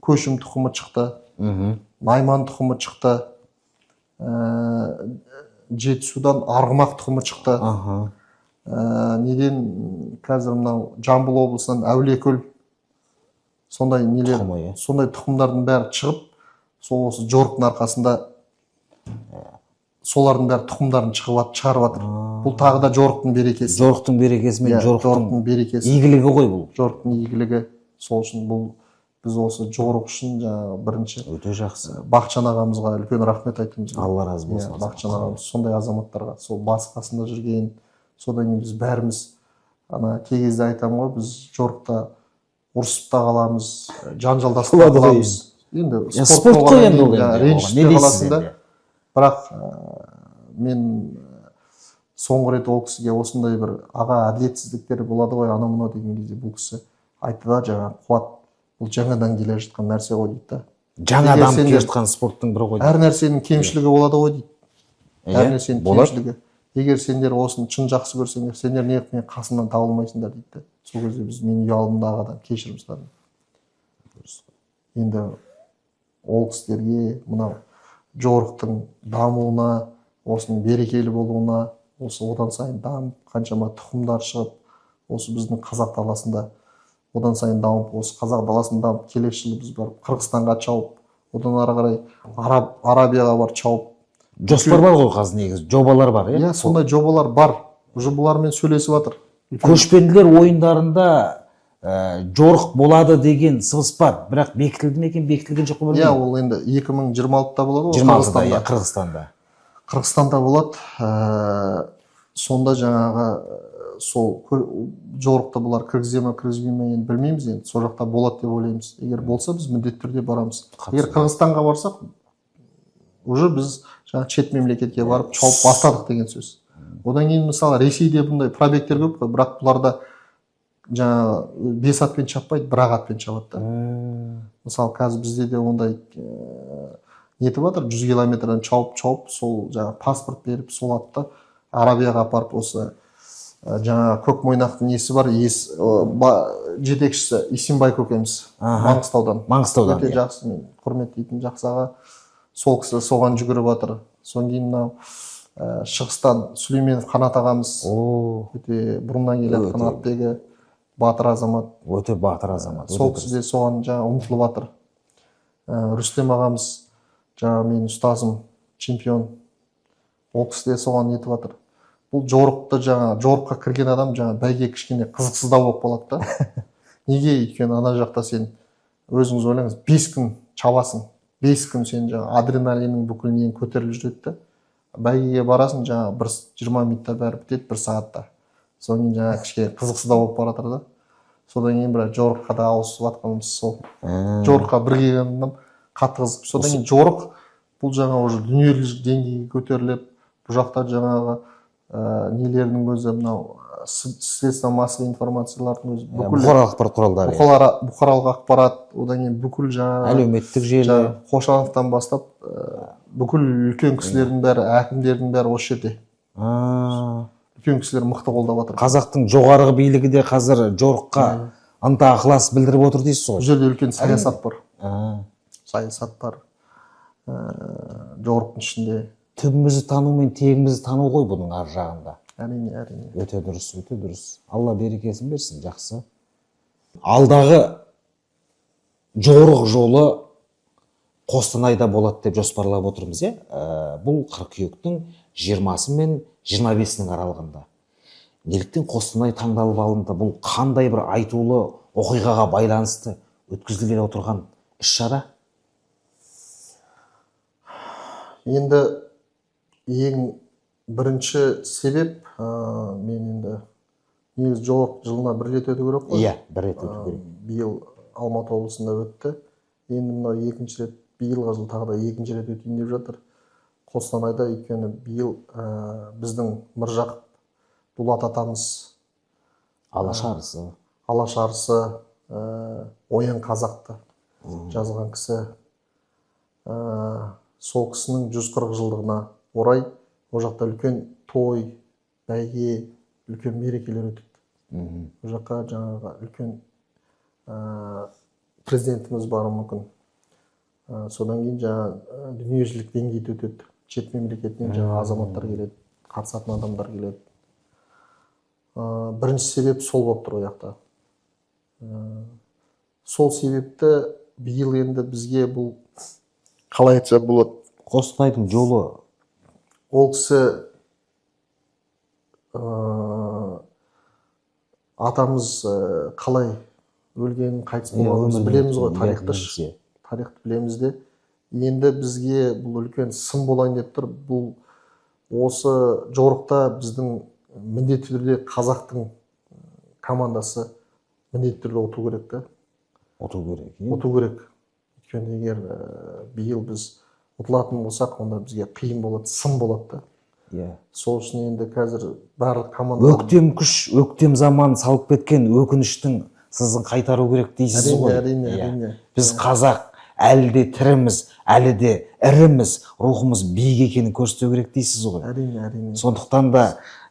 [SPEAKER 2] көшім тұқымы шықты, найман тұқымы шықты, Жетісудан арғымақ тұқымы шықты. Неден, қазір мынау Жамбыл облысынан Әулиекөл, сондай нелер,
[SPEAKER 1] Тұқымы, иә.
[SPEAKER 2] сондай тұқымдардың бәрі шығып, сол осы жорықтың арқасында солардың бәрі тұқымдарын шығарып жатыр. Бұл тағы да жорықтың берекесі.
[SPEAKER 1] Жорықтың берекесі мен
[SPEAKER 2] Иә,
[SPEAKER 1] жорықтың
[SPEAKER 2] жорықтың берекесі,
[SPEAKER 1] игілігі ғой бұл.
[SPEAKER 2] Жорықтың игілігі. Сол үшін бұл біз осы жорық үшін жаңағы бірінші
[SPEAKER 1] Өте жақсы.
[SPEAKER 2] Бақытжан ағамызға үлкен рахмет айтуымыз керек.
[SPEAKER 1] Алла разы болсын.
[SPEAKER 2] Иә, Бақытжан ағамыз, сондай азаматтарға, сол басы қасында жүрген. Содан кейін біз бәріміз ана кей кезде айтамын ғой, біз жорықта ұрысып та қаламыз, жанжалдасып та
[SPEAKER 1] Болады ғой.
[SPEAKER 2] қаламыз енді.
[SPEAKER 1] Иә, спорт қой
[SPEAKER 2] болғаннан
[SPEAKER 1] енді ол,
[SPEAKER 2] кейін,
[SPEAKER 1] енді
[SPEAKER 2] иә,
[SPEAKER 1] оған
[SPEAKER 2] ренжісіп
[SPEAKER 1] не
[SPEAKER 2] те
[SPEAKER 1] дейсіз
[SPEAKER 2] қаласың да.
[SPEAKER 1] енді?
[SPEAKER 2] Бірақ мен соңғы рет ол кісіге осындай бір аға, әділетсіздіктер болады ғой, анау мынау деген кезде, бұл кісі айтты да: жаңағы, «Қуат, бұл жаңадан келе жатқан нәрсе ғой», — дейді да.
[SPEAKER 1] Жаңа
[SPEAKER 2] Егер
[SPEAKER 1] дамып келе
[SPEAKER 2] сендер-
[SPEAKER 1] жатқан спорттың бірі ғой.
[SPEAKER 2] Әр нәрсенің кемшілігі болады ғой дейді. Әр
[SPEAKER 1] Иә,
[SPEAKER 2] нәрсенің
[SPEAKER 1] болады.
[SPEAKER 2] кемшілігі. Егер сендер осыны шын жақсы көрсеңдер, сендер неғып менің қасымнан табылмайсыңдар дейді да. Сол кезде біз, мен ұялдым да, ағадан кешірім сұрадым. Енді ол кісілерге, мынау жорықтың дамуына, осының берекелі болуына, осы одан сайын дамып, қаншама тұқымдар шығып, осы біздің қазақ даласында одан сайын дамып, осы қазақ даласында дамып, келесі жылы біз барып Қырғызстанға шауып, одан ары қарай Арабияға барып шауып.
[SPEAKER 1] Жоспар бар ғой қазір, негізі жобалар бар, иә?
[SPEAKER 2] Иә, сондай жобалар бар, уже бұлармен сөйлесіп жатыр.
[SPEAKER 1] Көшпенділер ойындарында жорық болады деген сыбыс бар, бірақ бекітілді ме екен, бекітілген жоқ па,
[SPEAKER 2] Иә,
[SPEAKER 1] білмеймін.
[SPEAKER 2] ол енді 2026-да болады ғой.
[SPEAKER 1] 26-да,
[SPEAKER 2] Қырғызстанда.
[SPEAKER 1] Иә, Қырғызстанда.
[SPEAKER 2] Қырғызстанда болады. Сонда жаңағы сол жорықты бұлар кіргізе ме, кіргізбей ме, енді білмейміз. Енді сол жақта болады деп ойлаймыз. Егер болса, біз міндетті түрде барамыз. Егер Қырғызстанға барсақ, уже біз жаңағы шет мемлекетке барып шауып бастадық деген сөз. Одан кейін, мысалы, Ресейде бұндай пробегтер көп қой, бірақ бұларда жаңағы бес атпен шаппайды, бір ақ атпен шабады да. Мысалы, қазір бізде де ондай нетіп жатыр, 100 километрден шауып шауып, сол жаңағы паспорт беріп, сол атты Арабияға апарып, осы жаңағы Көк мойнақтың несі бар, жетекшісі Исенбай көкеміз Маңғыстаудан.
[SPEAKER 1] Маңғыстаудан,
[SPEAKER 2] Өте
[SPEAKER 1] иә.
[SPEAKER 2] жақсы, мен құрметтейтін жақсы аға. Сол кісі соған жүгіріп жатыр. Содан кейін мынау шығыстан Сүлейменов Қанат ағамыз,
[SPEAKER 1] О,
[SPEAKER 2] өте бұрыннан келе жатқан атбегі, батыр азамат.
[SPEAKER 1] Өте батыр азамат.
[SPEAKER 2] Сол кісі де соған жаңа ұмтылып жатыр. Рүстем ағамыз, жаңа менің ұстазым, чемпион, ол кісі де соған нетіп жатыр. Бұл жорықты, жаңа жорыққа кірген адам жаңа бәйге кішкене қызықсыздау болып қалады да. Неге? Өйткені ана жақта сен өзіңіз ойлаңыз, 5 күн шабасың, 5 күн сен жаңа адреналинің бүкіл нең көтеріліп жүреді да. Бәйгеге барасың, жаңа бір 20 минутта бәрі бітеді, бір сағатта. Содан кейін жаңағы кішкене қызықсыздау болып бара жатыр да. Содан кейін бірақ жорыққа да ауысып жатқанымыз сол. Жорыққа бір келген адам қатты қызық. Содан кейін жорық бұл жаңа уже дүниежүзілік деңгейге көтеріліп, бұл жақта жаңағы нелердің өзі, мынау средства массовой информациялардың өзі бүкіл
[SPEAKER 1] Бұқаралық ақпарат құралдары, иә.
[SPEAKER 2] Бұқаралық ақпарат, одан кейін бүкіл жаңағы
[SPEAKER 1] Әлеуметтік желі.
[SPEAKER 2] Жаңағы Қошановтан бастап бүкіл үлкен кісілердің бәрі, әкімдердің бәрі осы жерде. Үлкен кісілер мықты қолдап жатыр.
[SPEAKER 1] Қазақтың жоғарғы билігі де қазір жорыққа ынта ықылас білдіріп отыр дейсіз
[SPEAKER 2] Бұл
[SPEAKER 1] ғой.
[SPEAKER 2] жерде үлкен саясат бар. Саясат бар жорықтың ішінде.
[SPEAKER 1] Түбімізді тану мен тегімізді тану ғой бұның ар жағында.
[SPEAKER 2] Әрине, әрине.
[SPEAKER 1] Өте дұрыс, өте дұрыс. Алла берекесін берсін, жақсы. Алдағы жорық жолы Қостанайда болады деп жоспарлап отырмыз, иә. Бұл қыркүйектің 20-сы мен 25-інің аралығында. Неліктен Қостанай таңдалып алынды? Бұл қандай бір айтулы оқиғаға байланысты өткізілгелі отырған іс-шара?
[SPEAKER 2] Енді ең бірінші себеп, мен енді негізі жорық жылына бір рет өту керек қой.
[SPEAKER 1] Иә, бір рет өту керек.
[SPEAKER 2] Биыл Алматы облысында өтті. Енді мынау екінші рет, биылғы жыл тағы да екінші рет өтейін деп жатыр Қостанайда. Өйткені биыл біздің Міржақып Дулат атамыз,
[SPEAKER 1] Алаш арысы,
[SPEAKER 2] Алаш арысы, Оян қазақты жазған кісі, сол кісінің 140 жылдығына орай ол жақта үлкен той, бәйге, үлкен мерекелер өтеді. Ол жаққа жаңағы үлкен президентіміз баруы мүмкін. Содан кейін жаңа дүниежүзілік деңгейде өтеді. Шет мемлекетінен жаңа азаматтар келеді, қатысатын адамдар келеді. Бірінші себеп сол болып тұр ол жақта. Сол себепті биыл енді бізге бұл қалай айтса болады?
[SPEAKER 1] Қостанайдың жолы.
[SPEAKER 2] Ол кісі атамыз қалай өлгенін, қайтыс болғанын біз білеміз ғой, тарихты. Тарихты білеміз де. Енді бізге бұл үлкен сын болайын деп тұр. Бұл осы жорықта біздің міндетті түрде қазақтың командасы міндетті түрде ұту керек та.
[SPEAKER 1] Ұту керек.
[SPEAKER 2] Ұту керек. Өйткені егер биыл біз ұтылатын болсақ, онда бізге қиын болады, сын болады да.
[SPEAKER 1] Иә.
[SPEAKER 2] Сол үшін енді қазір барлық команда
[SPEAKER 1] Өктем күш, өктем заман салып кеткен өкініштің сызын қайтару керек дейсіз ғой.
[SPEAKER 2] Әрине, әрине.
[SPEAKER 1] Біз қазақ әлі де тіріміз, әлі де іріміз, рухымыз биік екенін көрсету керек дейсіз ғой.
[SPEAKER 2] Әрине, әрине.
[SPEAKER 1] Сондықтан да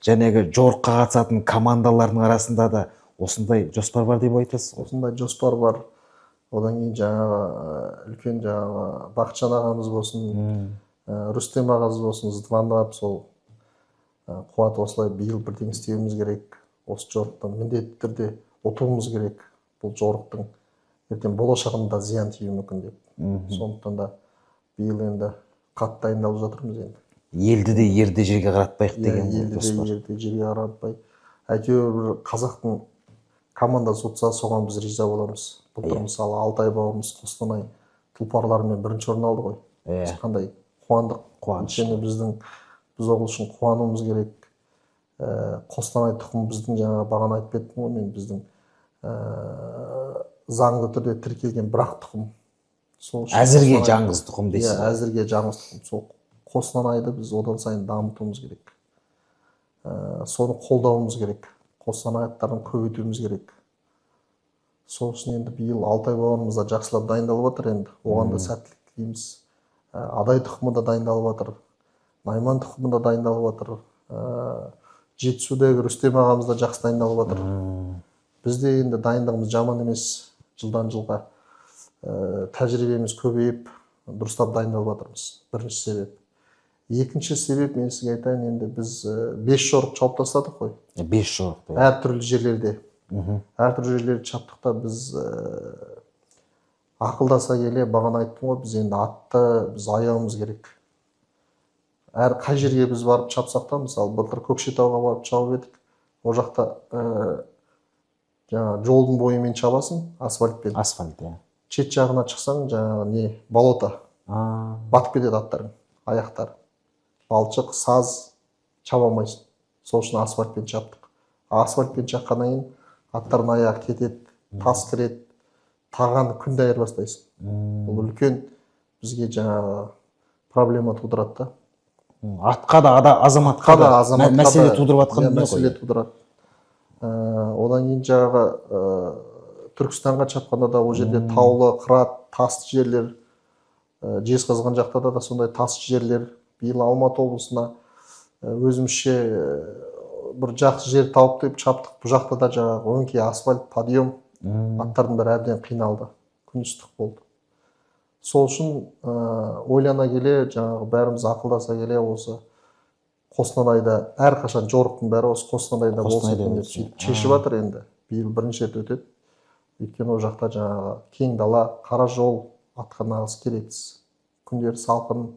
[SPEAKER 1] жәнегі жорыққа қатысатын командалардың арасында да осындай жоспар бар деп айтасыз ғой.
[SPEAKER 2] Осындай жоспар бар. Одан кейін жаңағы үлкен жаңағы Бақытжан ағамыз болсын, Рүстем ағамыз болсын, звондап сол Қуат, осылай биыл бірдеңе істеуіміз керек, осы жорықтан міндетті түрде ұтуымыз керек, бұл жорықтың ертең болашағында зиян тиюі мүмкін деп. Сондықтан да биыл енді қатты дайындалып жатырмыз енді.
[SPEAKER 1] Елді де ерді жерге қаратпайық деген
[SPEAKER 2] елді
[SPEAKER 1] жоспар.
[SPEAKER 2] Елді де ерді жерге қаратпай. Әйтеуір бір қазақтың командасы ұтса, соған біз риза боламыз. Былтыр мысалы Алтай бауырымыз Қостанай тұлпарларымен бірінші орын алды ғой. Біз қандай қуандық.
[SPEAKER 1] Қуаныш.
[SPEAKER 2] Өйткені біз ол үшін қуануымыз керек. Қостанай тұқымы біздің жаңағы бағана айтып кеттім ғой мен, біздің заңды түрде тіркелген бір ақ тұқым. Сол үшін
[SPEAKER 1] әзірге жалғыз тұқым дейсіз.
[SPEAKER 2] Иә, әзірге жалғыз тұқым. Сол Қостанайды біз одан сайын дамытуымыз керек. Соны қолдауымыз керек. Қостанай аттарын көбейтуіміз керек. Сол үшін енді биыл Алтай бауырымыз да жақсылап дайындалып жатыр енді. Оған да сәттілік тілейміз. Адай тұқымы да дайындалып жатыр. Найман тұқымы да дайындалып жатыр. Жетісудағы Рүстем ағамыз да жақсы дайындалып жатыр. Бізде енді дайындығымыз жаман емес. Жылдан жылға тәжірибеміз көбейіп, дұрыстап дайындалып жатырмыз. Бірінші себеп. Екінші себеп, мен сізге айтайын, енді біз 5 жорық шауып тастадық қой.
[SPEAKER 1] 5 жорық.
[SPEAKER 2] Әртүрлі жерлерде. Әртүрлі жерлерде шаптық та біз ақылдаса келе, бағана айттым ғой, біз енді атты біз аяуымыз керек. Әр қай жерге біз барып шапсақ та, мысалы былтыр Көкшетауға барып шауып едік. Ол жақта жаңа жолдың бойымен шабасың, асфальтпен.
[SPEAKER 1] Асфальт, иә.
[SPEAKER 2] Шет жағына шықсаң, жаңағы не, болото. Батып кетеді аттарың, аяқтары. Балшық, саз, шаба алмайсың. Сол үшін асфальтпен шаптық. Асфальтпен шаққаннан кейін аттардың аяғы кетеді, тас кіреді, тағаны күнде айырбастайсың. Бұл үлкен бізге жаңағы проблема тудырады да.
[SPEAKER 1] Атқа да, азаматқа да мәселе тудырып жатқан дүние ғой.
[SPEAKER 2] Мәселе тудырады. Одан кейін жаңағы Түркістанға шапқанда да ол жерде таулы, қырат, тасты жерлер, Жезқазған жақта да сондай тасты жерлер. Биыл Алматы облысына өзімізше бір жақсы жер тауып деп шаптық. Бұл жақта да жаңағы өңкей асфальт, подъем, аттардың бәрі әбден қиналды. Күн ыстық болды. Сол үшін ойлана келе, жаңағы бәріміз ақылдаса келе, осы Қостанайда әрқашан жорықтың бәрі осы Қостанайда болса екен деп сөйтіп шешіп жатыр енді. Биыл бірінші рет өтеді. Өйткені ол жақта жаңағы кең дала, қара жол, атқа нағыз керексіз. Күндері салқын,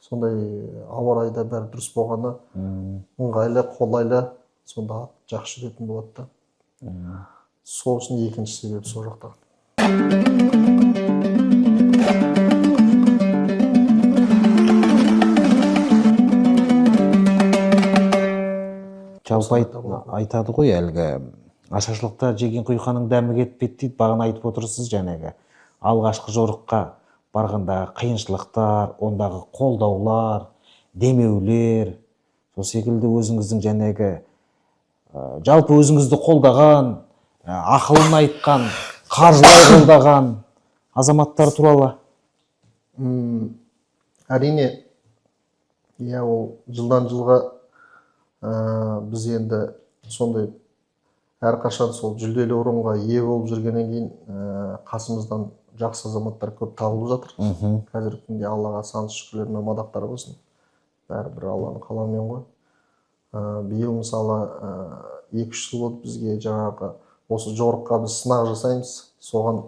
[SPEAKER 2] сондай ауа райы да бәрі дұрыс болғаны ыңғайлы, қолайлы, сонда ат жақсы жүретін болады да. Сол үшін екінші себеп сол жақта.
[SPEAKER 1] Жалпы айтады ғой, әлгі ашаршылықта жеген құйқаның дәмі кетпейді дейді. Бағана айтып отырсыз, жаңағы алғашқы жорыққа барғандағы қиыншылықтар, ондағы қолдаулар, демеулер, сол секілді өзіңіздің жаңағы жалпы өзіңізді қолдаған, ақылын айтқан, қаржылай қолдаған азаматтар туралы.
[SPEAKER 2] Әрине, иә, ол жылдан жылға біз енді сондай әрқашан сол жүлделі орынға ие болып жүргеннен кейін қасымыздан жақсы азаматтар көп табылып жатыр. Қазіргі күнде Аллаға сансыз шүкірлер мен мадақтар болсын. Бәрі бір Алланың қалауымен ғой. Биыл мысалы 2-3 жыл болды бізге жаңағы осы жорыққа біз сынақ жасаймыз. Соған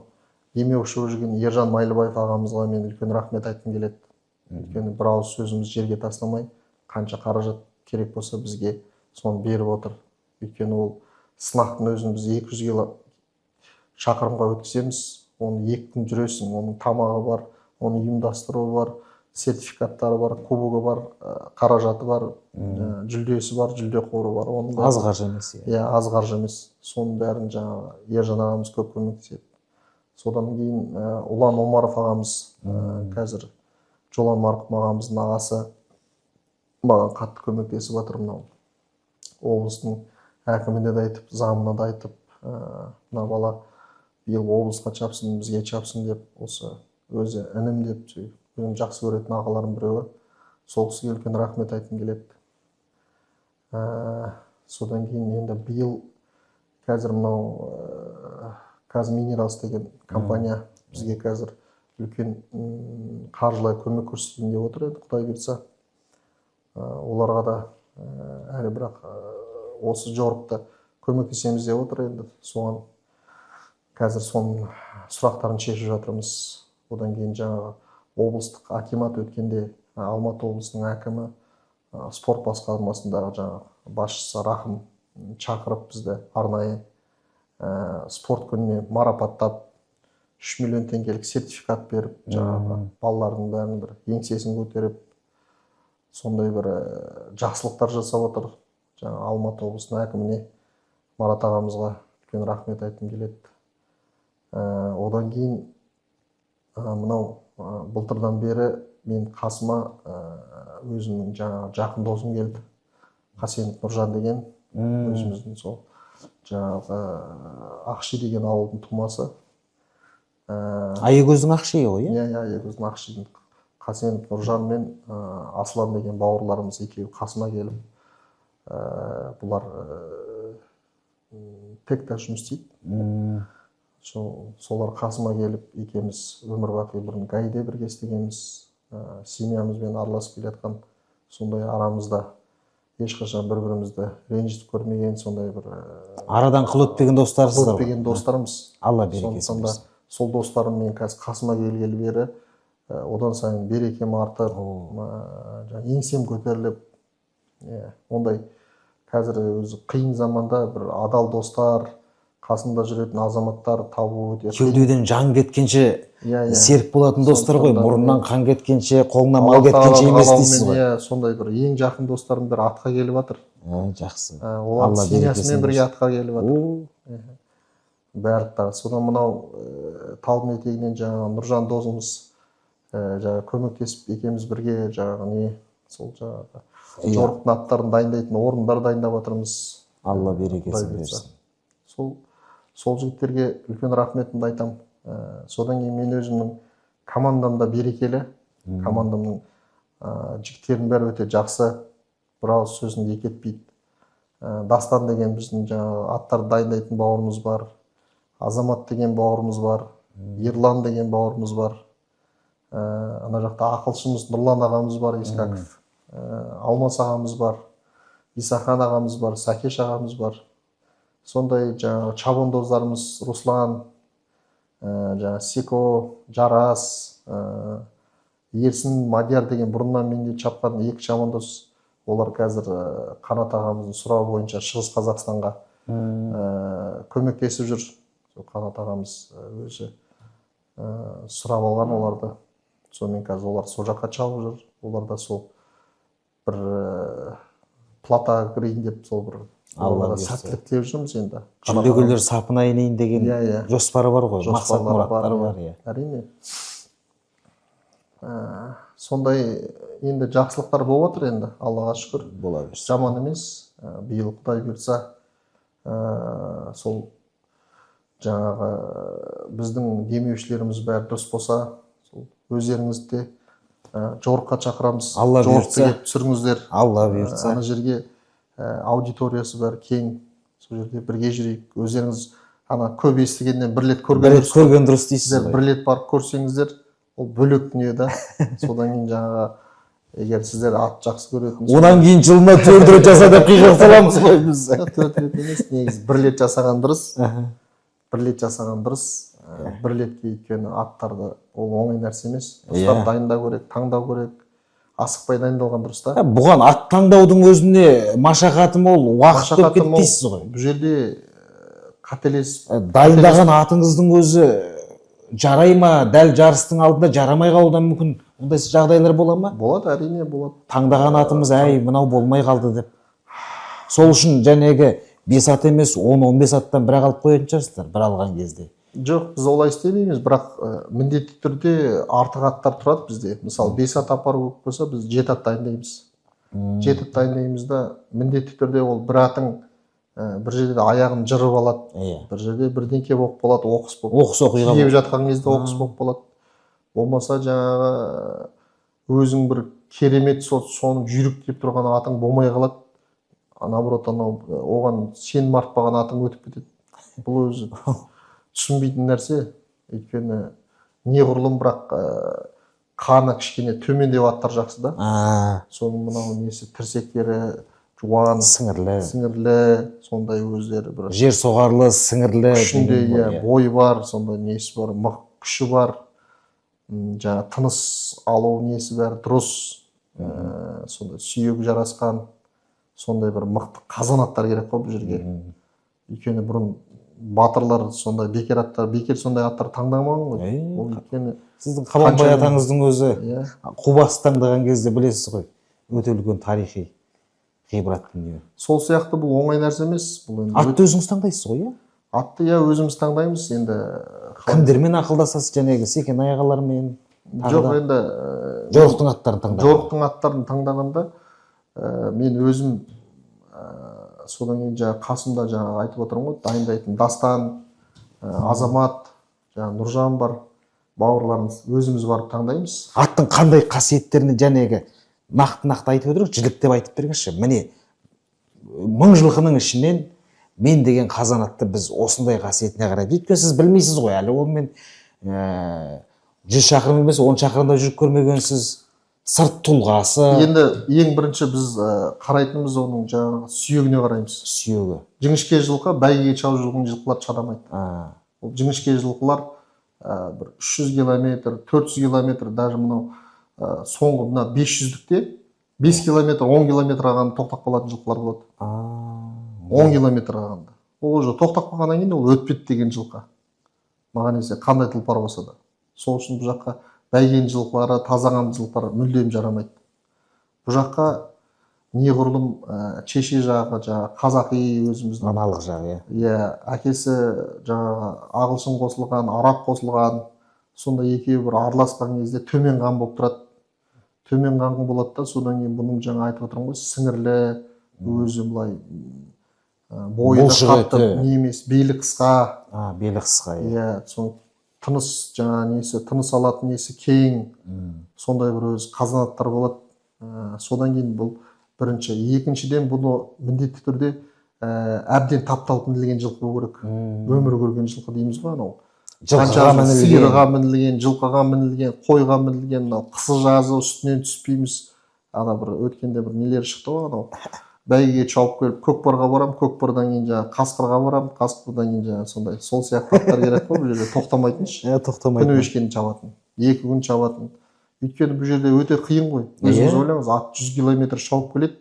[SPEAKER 2] демеуші болып жүрген Ержан Майлыбаев ағамызға мен үлкен рахмет айтқым келеді. Өйткені бір ауыз сөзіміз жерге тастамай, қанша қаражат керек болса бізге соны беріп отыр. Өйткені ол сынақтың өзін біз 200 кило шақырымға өткіземіз, оны 2 күн жүресің, оның тамағы бар, оны ұйымдастыруы бар, сертификаттары бар, кубогы бар, қаражаты бар, жүлдесі бар, жүлде қоры бар. Оның
[SPEAKER 1] аз қаржы емес.
[SPEAKER 2] Иә, аз қаржы емес. Соның бәрін жаңағы Ержан ағамыз көп көмектеседі. Содан кейін Ұлан Омаров ағамыз, қазір Жолан марқұм ағамыздың ағасы, маған қатты көмектесіп жатыр. Мынау облыстың әкіміне де айтып, замына да айтып, мына бала биыл облысқа чапсын, бізге чапсын деп, осы өзі інім деп, өзім жақсы көретін ағаларым біреуі, сол кісіге үлкен рахмет айтқым келеді. Содан кейін енді биыл қазір мынау Казминералс деген компания бізге қазір үлкен қаржылай көмек көрсетейін деп отыр еді, Құдай бұйыртса. Оларға да әлі бірақ осы жорықта көмектесеміз деп отыр енді. Соған қазір соның сұрақтарын шешіп жатырмыз. Одан кейін жаңағы облыстық акимат өткенде Алматы облысының әкімі, спорт басқармасындағы жаңағы басшысы Рахым шақырып бізді арнайы спорт күніне марапаттап 3 миллион теңгелік сертификат беріп, жаңағы балалардың бәрінің бір еңсесін көтеріп, сондай бір жақсылықтар жасап отыр. Жаңа Алматы облысының әкіміне, Марат ағамызға үлкен рахмет айтқым келеді. Одан кейін мынау былтырдан бері мен қасыма өзімнің жаңағы жақын досым келді, Қасенов Нұржан деген, өзіміздің сол жаңағы Ақши деген ауылдың тумасы.
[SPEAKER 1] Аягөздің Ақшиі ғой,
[SPEAKER 2] иә? Иә, Аягөздің Ақшидің Қасенов Нұржан мен Аслан деген бауырларымыз екеуі қасыма келіп, бұлар текта жұмыс істейді. Солар қасыма келіп, екеуміз өмір бақи бұрын ГАИде бірге істегенбіз, семьямызбен араласып келе жатқан, сондай арамызда ешқашан бір-бірімізді ренжітіп көрмеген, сондай бір
[SPEAKER 1] арадан қыл өтпеген достарсыздар.
[SPEAKER 2] Өтпеген достарымыз.
[SPEAKER 1] Алла берекесін берсін.
[SPEAKER 2] Сол достарым мен қазір қасыма келгелі бері одан сайын берекем артып, еңсем көтеріліп, ондай қазір өзі қиын заманда бір адал достар, қасында жүретін азаматтар табу өте қиын.
[SPEAKER 1] Кеудеден жан кеткенше серік болатын достар ғой, мұрнынан қан кеткенше, қолынан мал кеткенше емес дейсіз ғой.
[SPEAKER 2] Иә, сондай бір ең жақын достарым бір атқа келіп жатыр.
[SPEAKER 1] Жақсы.
[SPEAKER 2] Олар семьясымен бірге атқа келіп жатыр. Барлықтары. Содан мынау талдың етегінен жаңағы Нұржан досымыз жаңағы көмектесіп екеуміз бірге жаңағы не сол жаңағы жорықтың аттарын дайындайтын орындар дайындап жатырмыз.
[SPEAKER 1] Алла берекесін берсін.
[SPEAKER 2] Сол жігіттерге үлкен рахметімді айтам. Содан кейін мен өзімнің командам да берекелі. Командамның жігіттерінің бәрі өте жақсы, бір ауыз сөзін екі етпейді. Дастан деген біздің жаңағы аттарды дайындайтын бауырымыз бар, Азамат деген бауырымыз бар, Ерлан деген бауырымыз бар, ана жақта ақылшымыз Нұрлан ағамыз бар, Ескаков, Алмас ағамыз бар, Исахан ағамыз бар, Сәкеш ағамыз бар. Сондай жаңағы чабандоздарымыз Руслан, жаңағы Сико, Жарас, Ерсін, Мадияр деген бұрыннан менде чапқан екі чабандоз. Олар қазір Қанат ағамыздың сұрауы бойынша Шығыс Қазақстанға Көмектесіп жүр. Сол Қанат ағамыз өзі сұрап алған оларды. Сонымен қазір олар сол жаққа шауып жүр. Олар да сол бір плата кірейін деп сол бір
[SPEAKER 1] Алла
[SPEAKER 2] оларға
[SPEAKER 1] бұйырса.
[SPEAKER 2] сәттілік тілеп жүрміз енді.
[SPEAKER 1] Жүлдегерлер сапына енейін деген
[SPEAKER 2] Иә, иә.
[SPEAKER 1] жоспары бар ғой, мақсат
[SPEAKER 2] Жоспарлары бар,
[SPEAKER 1] мұраттары
[SPEAKER 2] иә.
[SPEAKER 1] бар, иә.
[SPEAKER 2] Әрине. Сондай енді жақсылықтар болып жатыр енді, Аллаға шүкір.
[SPEAKER 1] Бола берсін.
[SPEAKER 2] Жаман емес. Биыл Құдай бұйыртса, сол жаңағы біздің демеушілеріміз бәрі дұрыс болса, сол өздеріңізді де жорыққа шақырамыз.
[SPEAKER 1] Алла
[SPEAKER 2] Жорықты
[SPEAKER 1] бұйыртса.
[SPEAKER 2] келіп түсіріңіздер.
[SPEAKER 1] Алла бұйыртса.
[SPEAKER 2] Ана жерге аудиториясы бәрі кең, сол жерде бірге жүрейік. Өздеріңіз ана көп естігеннен бір рет көрген
[SPEAKER 1] Бір рет
[SPEAKER 2] дұрыс қой.
[SPEAKER 1] көрген дұрыс дейсіз
[SPEAKER 2] Сіздер
[SPEAKER 1] ғой.
[SPEAKER 2] бір рет барып көрсеңіздер, ол бөлек дүние да. Содан кейін жаңағы егер сіздер ат жақсы көретін,
[SPEAKER 1] Одан кейін жылына 4 рет жаса деп қиғаш саламыз ғой біз.
[SPEAKER 2] 4 рет емес, негізі бір рет жасаған дұрыс. Бір рет жасаған дұрыс. Бір ретке, өйткені аттарды ол оңай нәрсе емес. Дұрыстап дайындау керек, таңдау керек. Асықпай дайындалған дұрыс та.
[SPEAKER 1] Бұған ат таңдаудың өзіне машақаты мол, уақыт көп
[SPEAKER 2] Машақаты
[SPEAKER 1] кетті
[SPEAKER 2] мол.
[SPEAKER 1] дейсіз ғой.
[SPEAKER 2] Бұл жерде қателесіп
[SPEAKER 1] Дайындаған атыңыздың өзі жарай ма, дәл жарыстың алдында жарамай қалуы да мүмкін. Ондай жағдайлар бола ма?
[SPEAKER 2] Болады, әрине болады.
[SPEAKER 1] Таңдаған атымыз, әй, мынау болмай қалды деп. Сол үшін жәнегі 5 ат емес, 10-15 аттан бірақ алып қоятын шығарсыздар бір алған кезде.
[SPEAKER 2] Жоқ, біз олай істемейміз, бірақ міндетті түрде артық аттар тұрады бізде. Мысалы, 5 ат апару керек болса, біз 7 ат дайындаймыз. 7 ат дайындаймыз да, міндетті түрде ол бір атың бір жерде аяғын жырып алады, бір жерде бірдеңке болып қалады, оқыс болып.
[SPEAKER 1] Оқыс оқиға
[SPEAKER 2] Киіп
[SPEAKER 1] болып.
[SPEAKER 2] жатқан кезде оқыс болып қалады. Болмаса жаңағы өзің бір керемет соны жүйрік деп тұрған атың болмай қалады. Наоборот, анау оған сенім артпаған атың өтіп кетеді. Бұл өзі түсінбейтін нәрсе. Өйткені неғұрлым бірақ қаны кішкене төмендеу аттар жақсы да. Соның мынау несі, тірсектері жуан,
[SPEAKER 1] Сіңірлі.
[SPEAKER 2] сіңірлі, сондай өздері бір
[SPEAKER 1] Жер соғарлы, сіңірлі
[SPEAKER 2] күшінде,
[SPEAKER 1] деген ғой,
[SPEAKER 2] иә, бойы бар, сондай несі бар, мық күші бар. Жаңа тыныс алу несі бәрі дұрыс. Сондай сүйегі жарасқан, сондай бір мықты қазан аттар керек қой бұл жерге. Өйткені бұрын батырлар сондай бекер аттар, бекер сондай аттар таңдамаған ғой. Ол өйткені
[SPEAKER 1] Сіздің Қабанбай
[SPEAKER 2] қанша-
[SPEAKER 1] атаңыздың өзі
[SPEAKER 2] Иә.
[SPEAKER 1] Қубас таңдаған кезде білесіз ғой, өте үлкен тарихи ғибрат дүние.
[SPEAKER 2] Сол сияқты бұл оңай нәрсе емес. Бұл енді
[SPEAKER 1] Атты өзіңіз таңдайсыз ғой, иә?
[SPEAKER 2] Атты, иә, өзіміз таңдаймыз енді.
[SPEAKER 1] Кімдермен ақылдасасыз, жәнегі Секен ағалармен? Тағы
[SPEAKER 2] Жоқ,
[SPEAKER 1] да?
[SPEAKER 2] енді
[SPEAKER 1] Жорықтың аттарын таңдаған.
[SPEAKER 2] Жорықтың аттарын таңдағанда мен өзім, содан кейін жаңа қасымда жаңа айтып отырмын ғой, дайындайтын Дастан, Азамат, жаңа Нұржан бар, бауырларымыз, өзіміз барып таңдаймыз.
[SPEAKER 1] Аттың қандай қасиеттеріне жәнегі нақты-нақты айтып өтірік, жіліктеп айтып беріңізші. Міне, 1000 жылқының ішінен мен деген қазан атты біз осындай қасиетіне қарай. Өйткені сіз білмейсіз ғой, әлі онымен 100 шақырым емес, 10 шақырымда жүріп көрмегенсіз. Сырт тұлғасы.
[SPEAKER 2] Енді ең бірінші біз қарайтынымыз оның жаңағы сүйегіне қараймыз.
[SPEAKER 1] Сүйегі.
[SPEAKER 2] Жіңішке жылқы бәйгеге шауып жүрген жылқылар шыдамайды. Ол жіңішке жылқылар бір 300 километр, 400 километр, даже мынау соңғы мына 500-лікте 5 километр, 10 километр ағанда тоқтап қалатын жылқылар болады. 10 километр ағанда. Ол уже тоқтап қалғаннан кейін ол өтпеді деген жылқы. Маған десе қандай тұлпар болса да. Сол үшін бұл жаққа бәйгенің жылқылары, таза қанды жылқылар мүлдем жарамайды. Бұл жаққа неғұрлым шеше жағы, жаңағы қазақи өзіміздің
[SPEAKER 1] Аналық жағы, иә.
[SPEAKER 2] Иә, әкесі жаңағы ағылшын қосылған, араб қосылған, сондай екеуі бір араласқан кезде төмен қан болып тұрады. Төмен қан болады да, содан кейін бұның жаңа айтып отырмын ғой, сіңірлі, өзі былай, бойы да
[SPEAKER 1] Бұлшық
[SPEAKER 2] қатты
[SPEAKER 1] еті.
[SPEAKER 2] не емес, белі қысқа.
[SPEAKER 1] Белі қысқа, иә.
[SPEAKER 2] Иә, соны тыныс жаңа несі, тыныс алатын несі кең, сондай бір өзі қазанаттар болады. Содан кейін бұл бірінші. Екіншіден, бұны міндетті түрде әбден тапталып мінілген жылқы болу керек. Өмір көрген жылқы дейміз ғой анау.
[SPEAKER 1] Жылқыға
[SPEAKER 2] Қанша
[SPEAKER 1] мінілген.
[SPEAKER 2] Сиырға мінілген, жылқыға мінілген, қойға мінілген, мынау қысы жазы үстінен түспейміз. Ана бір өткенде бір нелер шықты ғой анау. Бәйгеге шауып келіп көкпарға барам, көкпардан кейін жаңағы қасқырға барам, қасқырдан кейін жаңағы сондай сол сияқты аттар керек қой бұл жерде тоқтамайтын ше.
[SPEAKER 1] Иә, тоқтамайтын.
[SPEAKER 2] Күні өшкенін шабатын, 2 күн шабатын. Өйткені бұл жерде өте қиын ғой. Өзіңіз ойлаңыз, ат 100 километр шауып келеді.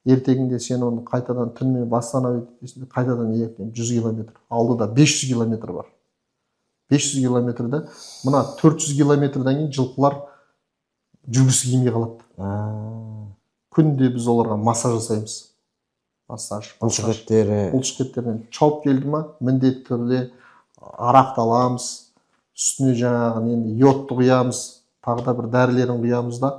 [SPEAKER 2] Ертеңінде сен оны қайтадан түнімен восстановить етесің де, қайтадан ертең 100 километр, алдыда 500 километр бар. 500 километрде, мына 400 километрден кейін жылқылар жүргісі келмей қалады. Күнде біз оларға массаж жасаймыз, массаж.
[SPEAKER 1] Бұлшық еттері.
[SPEAKER 2] Бұлшық еттерінен шауып келді ма, міндетті түрде арақты аламыз, үстіне жаңағы нені, йодты құямыз, тағы да бір дәрілерін құямыз да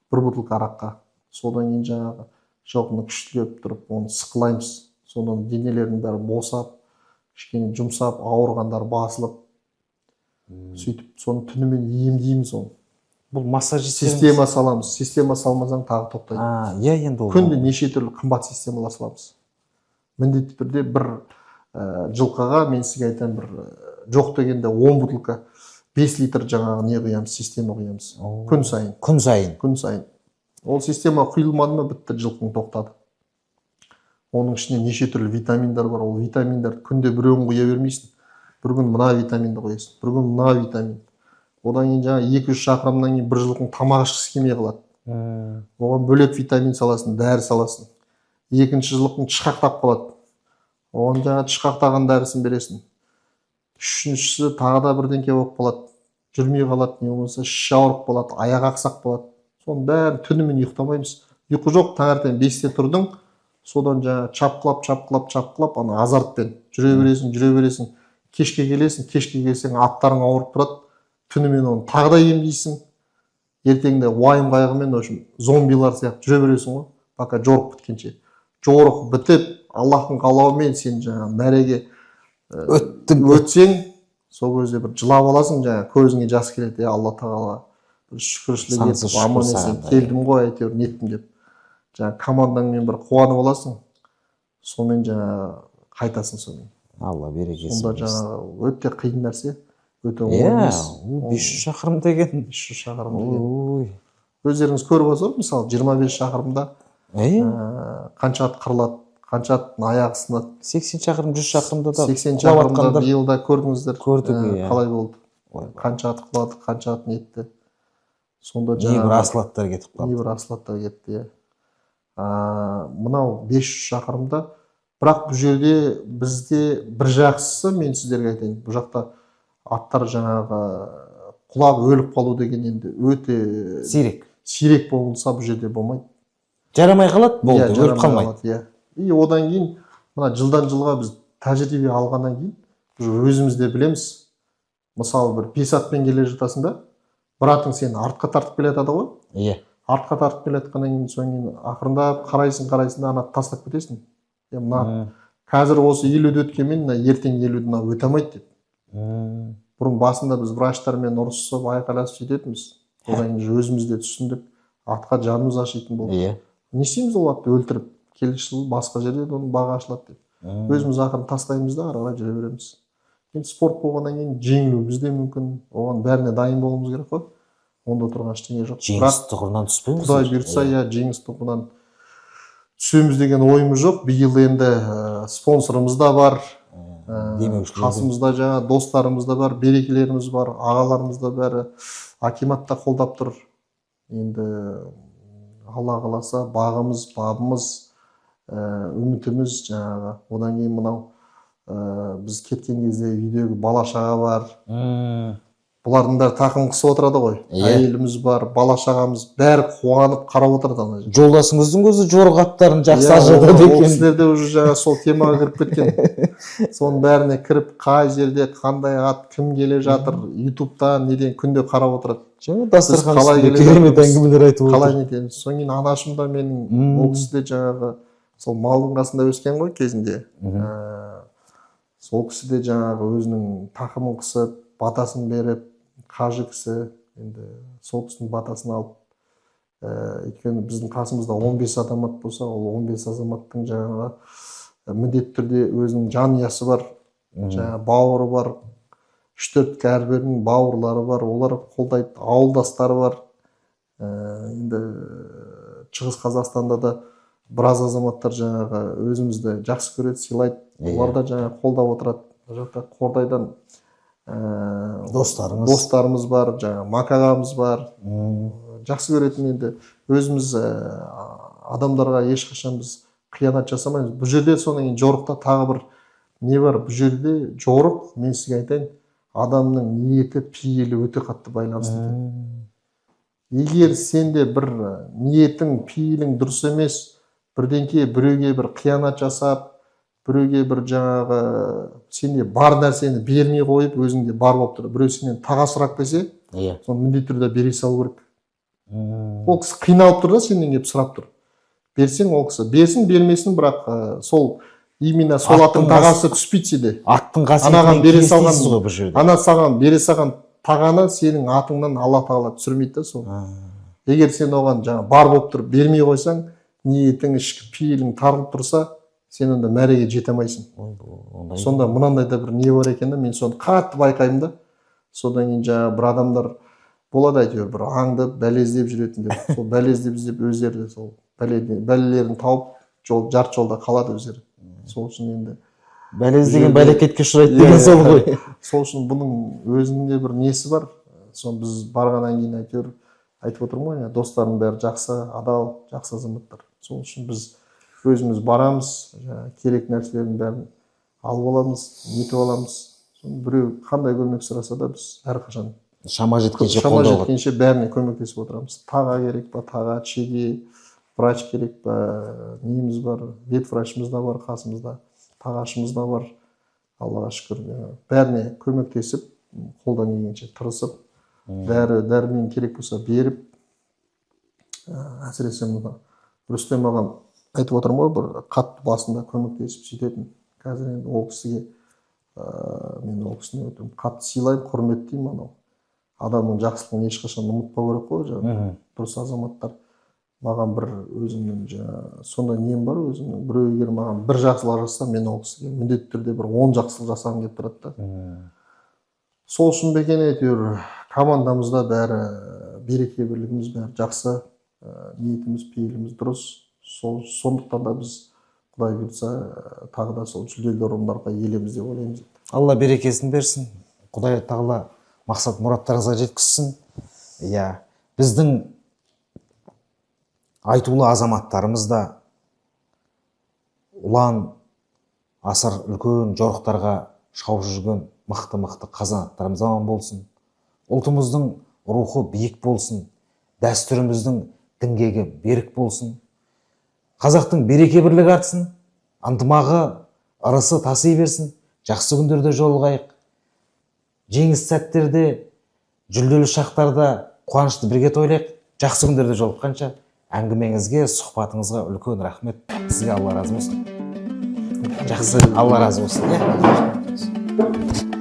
[SPEAKER 2] бір бутылка араққа. Содан кейін жаңағы жылқыны күштілеп тұрып оны сықылаймыз. Содан денелерінің бәрі босап, кішкене жұмсап, ауырғандар басылып, сөйтіп соны түнімен емдейміз оны.
[SPEAKER 1] Бұл массаж.
[SPEAKER 2] Система саламыз. Система салмасаң, тағы тоқтайды.
[SPEAKER 1] Иә, енді ол
[SPEAKER 2] Күнде неше түрлі қымбат системалар саламыз. Міндетті түрде бір жылқыға, мен сізге айтамын, бір жоқ дегенде 10 бутылка 5 литр жаңағы не құямыз, система құямыз. Күн сайын.
[SPEAKER 1] Күн сайын.
[SPEAKER 2] Күн сайын. Ол система құйылмады ма, бітті, жылқың тоқтады. Оның ішінде неше түрлі витаминдар бар. Ол витаминдар күнде біреуін құя бермейсің. Бір күн мына витаминді құясың, бір күн мына витамин. Одан кейін жаңағы 200 шақырымнан кейін бір жылқының тамақ ішкісі келмей қалады. Оған бөлек витамин саласың, дәрі саласың. Екінші жылқың тышқақтап қалады, оған жаңағы тышқақтаған дәрісін бересің. Үшіншісі тағы да бірдеңке болып қалады, жүрмей қалады, не болмаса іші ауырып қалады, аяғы ақсақ болады. Соның бәрін түнімен ұйықтамаймыз, ұйқы жоқ. Таңертең 5-те тұрдың, содан жаңағы чапқылап, чапқылап, чапқылап, ана азартпен жүре бересің, жүре бересің. Кешке келесің, кешке келсең, аттарың ауырып тұрады. Түнімен оны тағы да емдейсің. Ертеңінде уайым қайғымен, в общем, зомбилар сияқты жүре бересің ғой, пока жорық біткенше. Жорық бітіп, Аллахтың қалауымен сен жаңағы мәреге
[SPEAKER 1] Өттің.
[SPEAKER 2] өтсең, сол кезде бір жылап аласың, жаңағы көзіңе жас келеді: е, Алла тағала, бір шүкіршілік
[SPEAKER 1] Сансыз
[SPEAKER 2] етіп,
[SPEAKER 1] шүкір
[SPEAKER 2] аман есен
[SPEAKER 1] саған да,
[SPEAKER 2] келдім ғой әйтеуір, неттім деп, жаңағы командаңмен бір қуанып аласың. Сонымен жаңағы қайтасың сонымен.
[SPEAKER 1] Алла берекесін
[SPEAKER 2] Сонда
[SPEAKER 1] берсін.
[SPEAKER 2] жаңағы өте қиын нәрсе, өте оңай емес.
[SPEAKER 1] Ол 500 шақырым деген.
[SPEAKER 2] 500 шақырым деген.
[SPEAKER 1] Ой.
[SPEAKER 2] Өздеріңіз көріп отырсыздар, мысалы, 25 шақырымда қанша ат қырылады, қанша аттың аяғы сынады.
[SPEAKER 1] 80 шақырым, 100 шақырымда да
[SPEAKER 2] 80
[SPEAKER 1] құлап
[SPEAKER 2] шақырымда
[SPEAKER 1] жатқандар
[SPEAKER 2] биыл да көрдіңіздер.
[SPEAKER 1] Көрдік, иә.
[SPEAKER 2] Қалай болды,
[SPEAKER 1] Ойбай.
[SPEAKER 2] қанша ат құлады, қанша ат нетті сонда.
[SPEAKER 1] Небір
[SPEAKER 2] Жаңағы
[SPEAKER 1] асыл аттар кетіп қалды.
[SPEAKER 2] Небір асыл аттар кетті, иә. Мынау 500 шақырымда, бірақ бұл жерде бізде бір жақсысы, мен сіздерге айтайын, бұл жақта аттар жаңағы құлап өліп қалу деген енді өте
[SPEAKER 1] Сирек.
[SPEAKER 2] сирек болса, бұл жерде болмайды.
[SPEAKER 1] Жарамай қалады, болды,
[SPEAKER 2] Иә,
[SPEAKER 1] өліп
[SPEAKER 2] жарамай
[SPEAKER 1] қалмайды.
[SPEAKER 2] қалады, иә. И одан кейін мына жылдан жылға біз тәжірибе алғаннан кейін уже өзіміз де білеміз. Мысалы, бір бес атпен келе жатасың да, бір атың сені артқа тартып келе жатады ғой. Артқа тартып келе жатқаннан кейін, содан кейін ақырындап қарайсың, қарайсың да, ана атты тастап кетесің. Е, мына қазір осы 50-ді өткенмен, мына ертең 50-ді мынау өте алмайды деп. Бұрын басында біз врачтармен ұрысып, айқайласып сөйтетінбіз. Одан кейін уже өзіміз де түсіндік, атқа жанымыз ашитын болды. Не істейміз ол атты өлтіріп, келесі жылы басқа жерде де оның бағы ашылады деп. Өзіміз ақырын тастаймыз да, ары қарай жүре береміз. Енді спорт болғаннан кейін жеңілуіміз де мүмкін, оған бәріне дайын болуымыз керек қой. Онда тұрған ештеңе жоқ.
[SPEAKER 1] Жеңіс
[SPEAKER 2] Бірақ
[SPEAKER 1] тұғырынан түспеңіз.
[SPEAKER 2] Құдай бұйыртса, иә, жеңіс тұғырынан түсеміз деген ойымыз жоқ. Биыл енді спонсорымыз да бар,
[SPEAKER 1] Демеушілер де.
[SPEAKER 2] қасымызда жаңа достарымыз да бар, берекелеріміз бар, ағаларымыз да, бәрі, акимат та қолдап тұр. Енді Алла қаласа, бағымыз, бабымыз, үмітіміз жаңағы. Одан кейін мынау біз кеткен кезде үйдегі бала шаға бар, бұлардың бәрі тақым қысып отырады ғой. Әйеліміз бар, бала шағамыз, бәрі қуанып қарап отырады ана жерде.
[SPEAKER 1] Жолдасыңыздың өзі жорық аттарын жақсы
[SPEAKER 2] Иә,
[SPEAKER 1] ажыратады
[SPEAKER 2] ол
[SPEAKER 1] екен.
[SPEAKER 2] кісілер де уже жаңа сол темаға кіріп кеткен. Соның бәріне кіріп, қай жерде қандай ат, кім келе жатыр, ютубтан, неден күнде қарап отырады.
[SPEAKER 1] Жаңа дастархан
[SPEAKER 2] Біз қалай
[SPEAKER 1] үстінде
[SPEAKER 2] келе
[SPEAKER 1] керемет
[SPEAKER 2] жатырмыз,
[SPEAKER 1] әңгімелер айтып
[SPEAKER 2] қалай
[SPEAKER 1] отыр.
[SPEAKER 2] нетеміз. Содан кейін анашым да менің, ол кісі де жаңағы сол малдың қасында өскен ғой кезінде. Сол кісі де жаңағы өзінің тақымын қысып, батасын беріп, қажы кісі енді, сол кісінің батасын алып, өйткені біздің қасымызда 15 азамат болса, ол 15 азаматтың жаңағы міндетті түрде өзінің жанұясы бар, жаңағы бауыры бар, үш төрт әрбірінің бауырлары бар, олар қолдайды, ауылдастары бар. Енді Шығыс Қазақстанда да біраз азаматтар жаңағы өзімізді жақсы көреді, сыйлайды. Олар да жаңағы қолдап отырады. Мына жақта Қордайдан
[SPEAKER 1] Достарыңыз.
[SPEAKER 2] достарымыз бар, жаңағы Макағамыз бар. Жақсы көретін енді Өзіміз адамдарға ешқашан біз қиянат жасамаймыз. Бұл жерде содан кейін жорықта тағы бір не бар? Бұл жерде жорық, мен сізге айтайын, адамның ниеті, пейілі өте қатты байланысты екен. Егер сенде бір ниетің, пейілің дұрыс емес, бірдеңке біреуге бір қиянат жасап, біреуге бір жаңағы сенде бар нәрсені бермей қойып, өзіңде бар болып тұр, біреу сенен таға сұрап келсе, соны міндетті түрде бере салу керек. Ол кісі қиналып тұр да, сенен келіп сұрап тұр. Берсең, ол кісі берсін, бермесін, бірақ сол именно сол
[SPEAKER 1] Аттың
[SPEAKER 2] аттың тағасы түспейді сенде.
[SPEAKER 1] Аттың
[SPEAKER 2] Анаған
[SPEAKER 1] қасиетінен
[SPEAKER 2] бере
[SPEAKER 1] кез
[SPEAKER 2] салған-
[SPEAKER 1] дейсіз ғой бұл жерде.
[SPEAKER 2] Ана саған бере салған тағаны сенің атыңнан Алла Тағала түсірмейді да сол. Егер сен оған жаңа бар болып тұрып бермей қойсаң, ниетің, ішкі пейілің тарылып тұрса, сен онда мәреге жете алмайсың.
[SPEAKER 1] Ой, ондай.
[SPEAKER 2] Сонда мынандай да бір не бар екен да, мен соны қатты байқаймын да. Содан кейін жаңағы бір адамдар болады, әйтеуір бір аңдып, бәле іздеп жүретіндер. Сол бәле іздеп іздеп өздері де сол бәлелерін тауып, жол, жарты жолда қалады өздері. Сол үшін енді
[SPEAKER 1] Бәле іздеген
[SPEAKER 2] жерде-
[SPEAKER 1] бәлекетке ұшырайды деген сол ғой.
[SPEAKER 2] Сол үшін бұның өзінің де бір несі бар. Соны біз барғаннан кейін әйтеуір айтып отырмын ғой, достарым бәрі жақсы, адал, жақсы азаматтар. Сол үшін біз өзіміз барамыз, жаңағы керек нәрселердің бәрін алып аламыз, нетіп аламыз. Соны біреу қандай көмек сұраса да, біз әрқашан
[SPEAKER 1] Шама жеткенше
[SPEAKER 2] шама
[SPEAKER 1] қолдауға.
[SPEAKER 2] жеткенше бәріне көмектесіп отырамыз. Таға керек па, таға, шеге, врач керек па, неміз бар, ветврачымыз да бар қасымызда, тағашымыз да бар, Аллаға шүкір. Бәріне көмектесіп, қолдан келгенше тырысып, дәрі дәрмен керек болса беріп, әсіресе мына Рүстем ағам, айтып отырмын ғой, бір қатты басында көмектесіп сөйтетін. Қазір енді ол кісіге, мен ол кісіні өте қатты сыйлаймын, құрметтеймін. Анау адамның жақсылығын ешқашан ұмытпау керек қой жаңағы. Дұрыс азаматтар. Маған бір өзімнің жаңағы сондай нем бар өзімнің: біреу егер маған бір жақсылық жасаса, мен ол кісіге міндетті түрде бір 10 жақсылық жасағым келіп тұрады да. Сол үшін бе екен, әйтеуір командамызда бәрі береке бірлігіміз бәрі жақсы, ниетіміз, пейіліміз дұрыс. Сол сондықтан да біз, Құдай бұйыртса, тағы да сол жүлделі орындарға иелеміз деп ойлаймыз.
[SPEAKER 1] Алла берекесін берсін, Құдай Тағала мақсат мұраттарыңызға жеткізсін. Иә, біздің айтулы азаматтарымыз да ұлан асыр үлкен жорықтарға шауып жүрген мықты мықты қазанаттарымыз аман болсын, ұлтымыздың рухы биік болсын, дәстүріміздің діңгегі берік болсын, қазақтың береке бірлігі артсын, ынтымағы, ырысы таси берсін. Жақсы күндерде жолығайық, жеңіс сәттерде, жүлделі шақтарда қуанышты бірге тойлайық. Жақсы күндерде жолыққанша! Әңгімеңізге, сұхбатыңызға үлкен рахмет сізге, Алла разы болсын. Жақсы, Алла разы болсын, иә.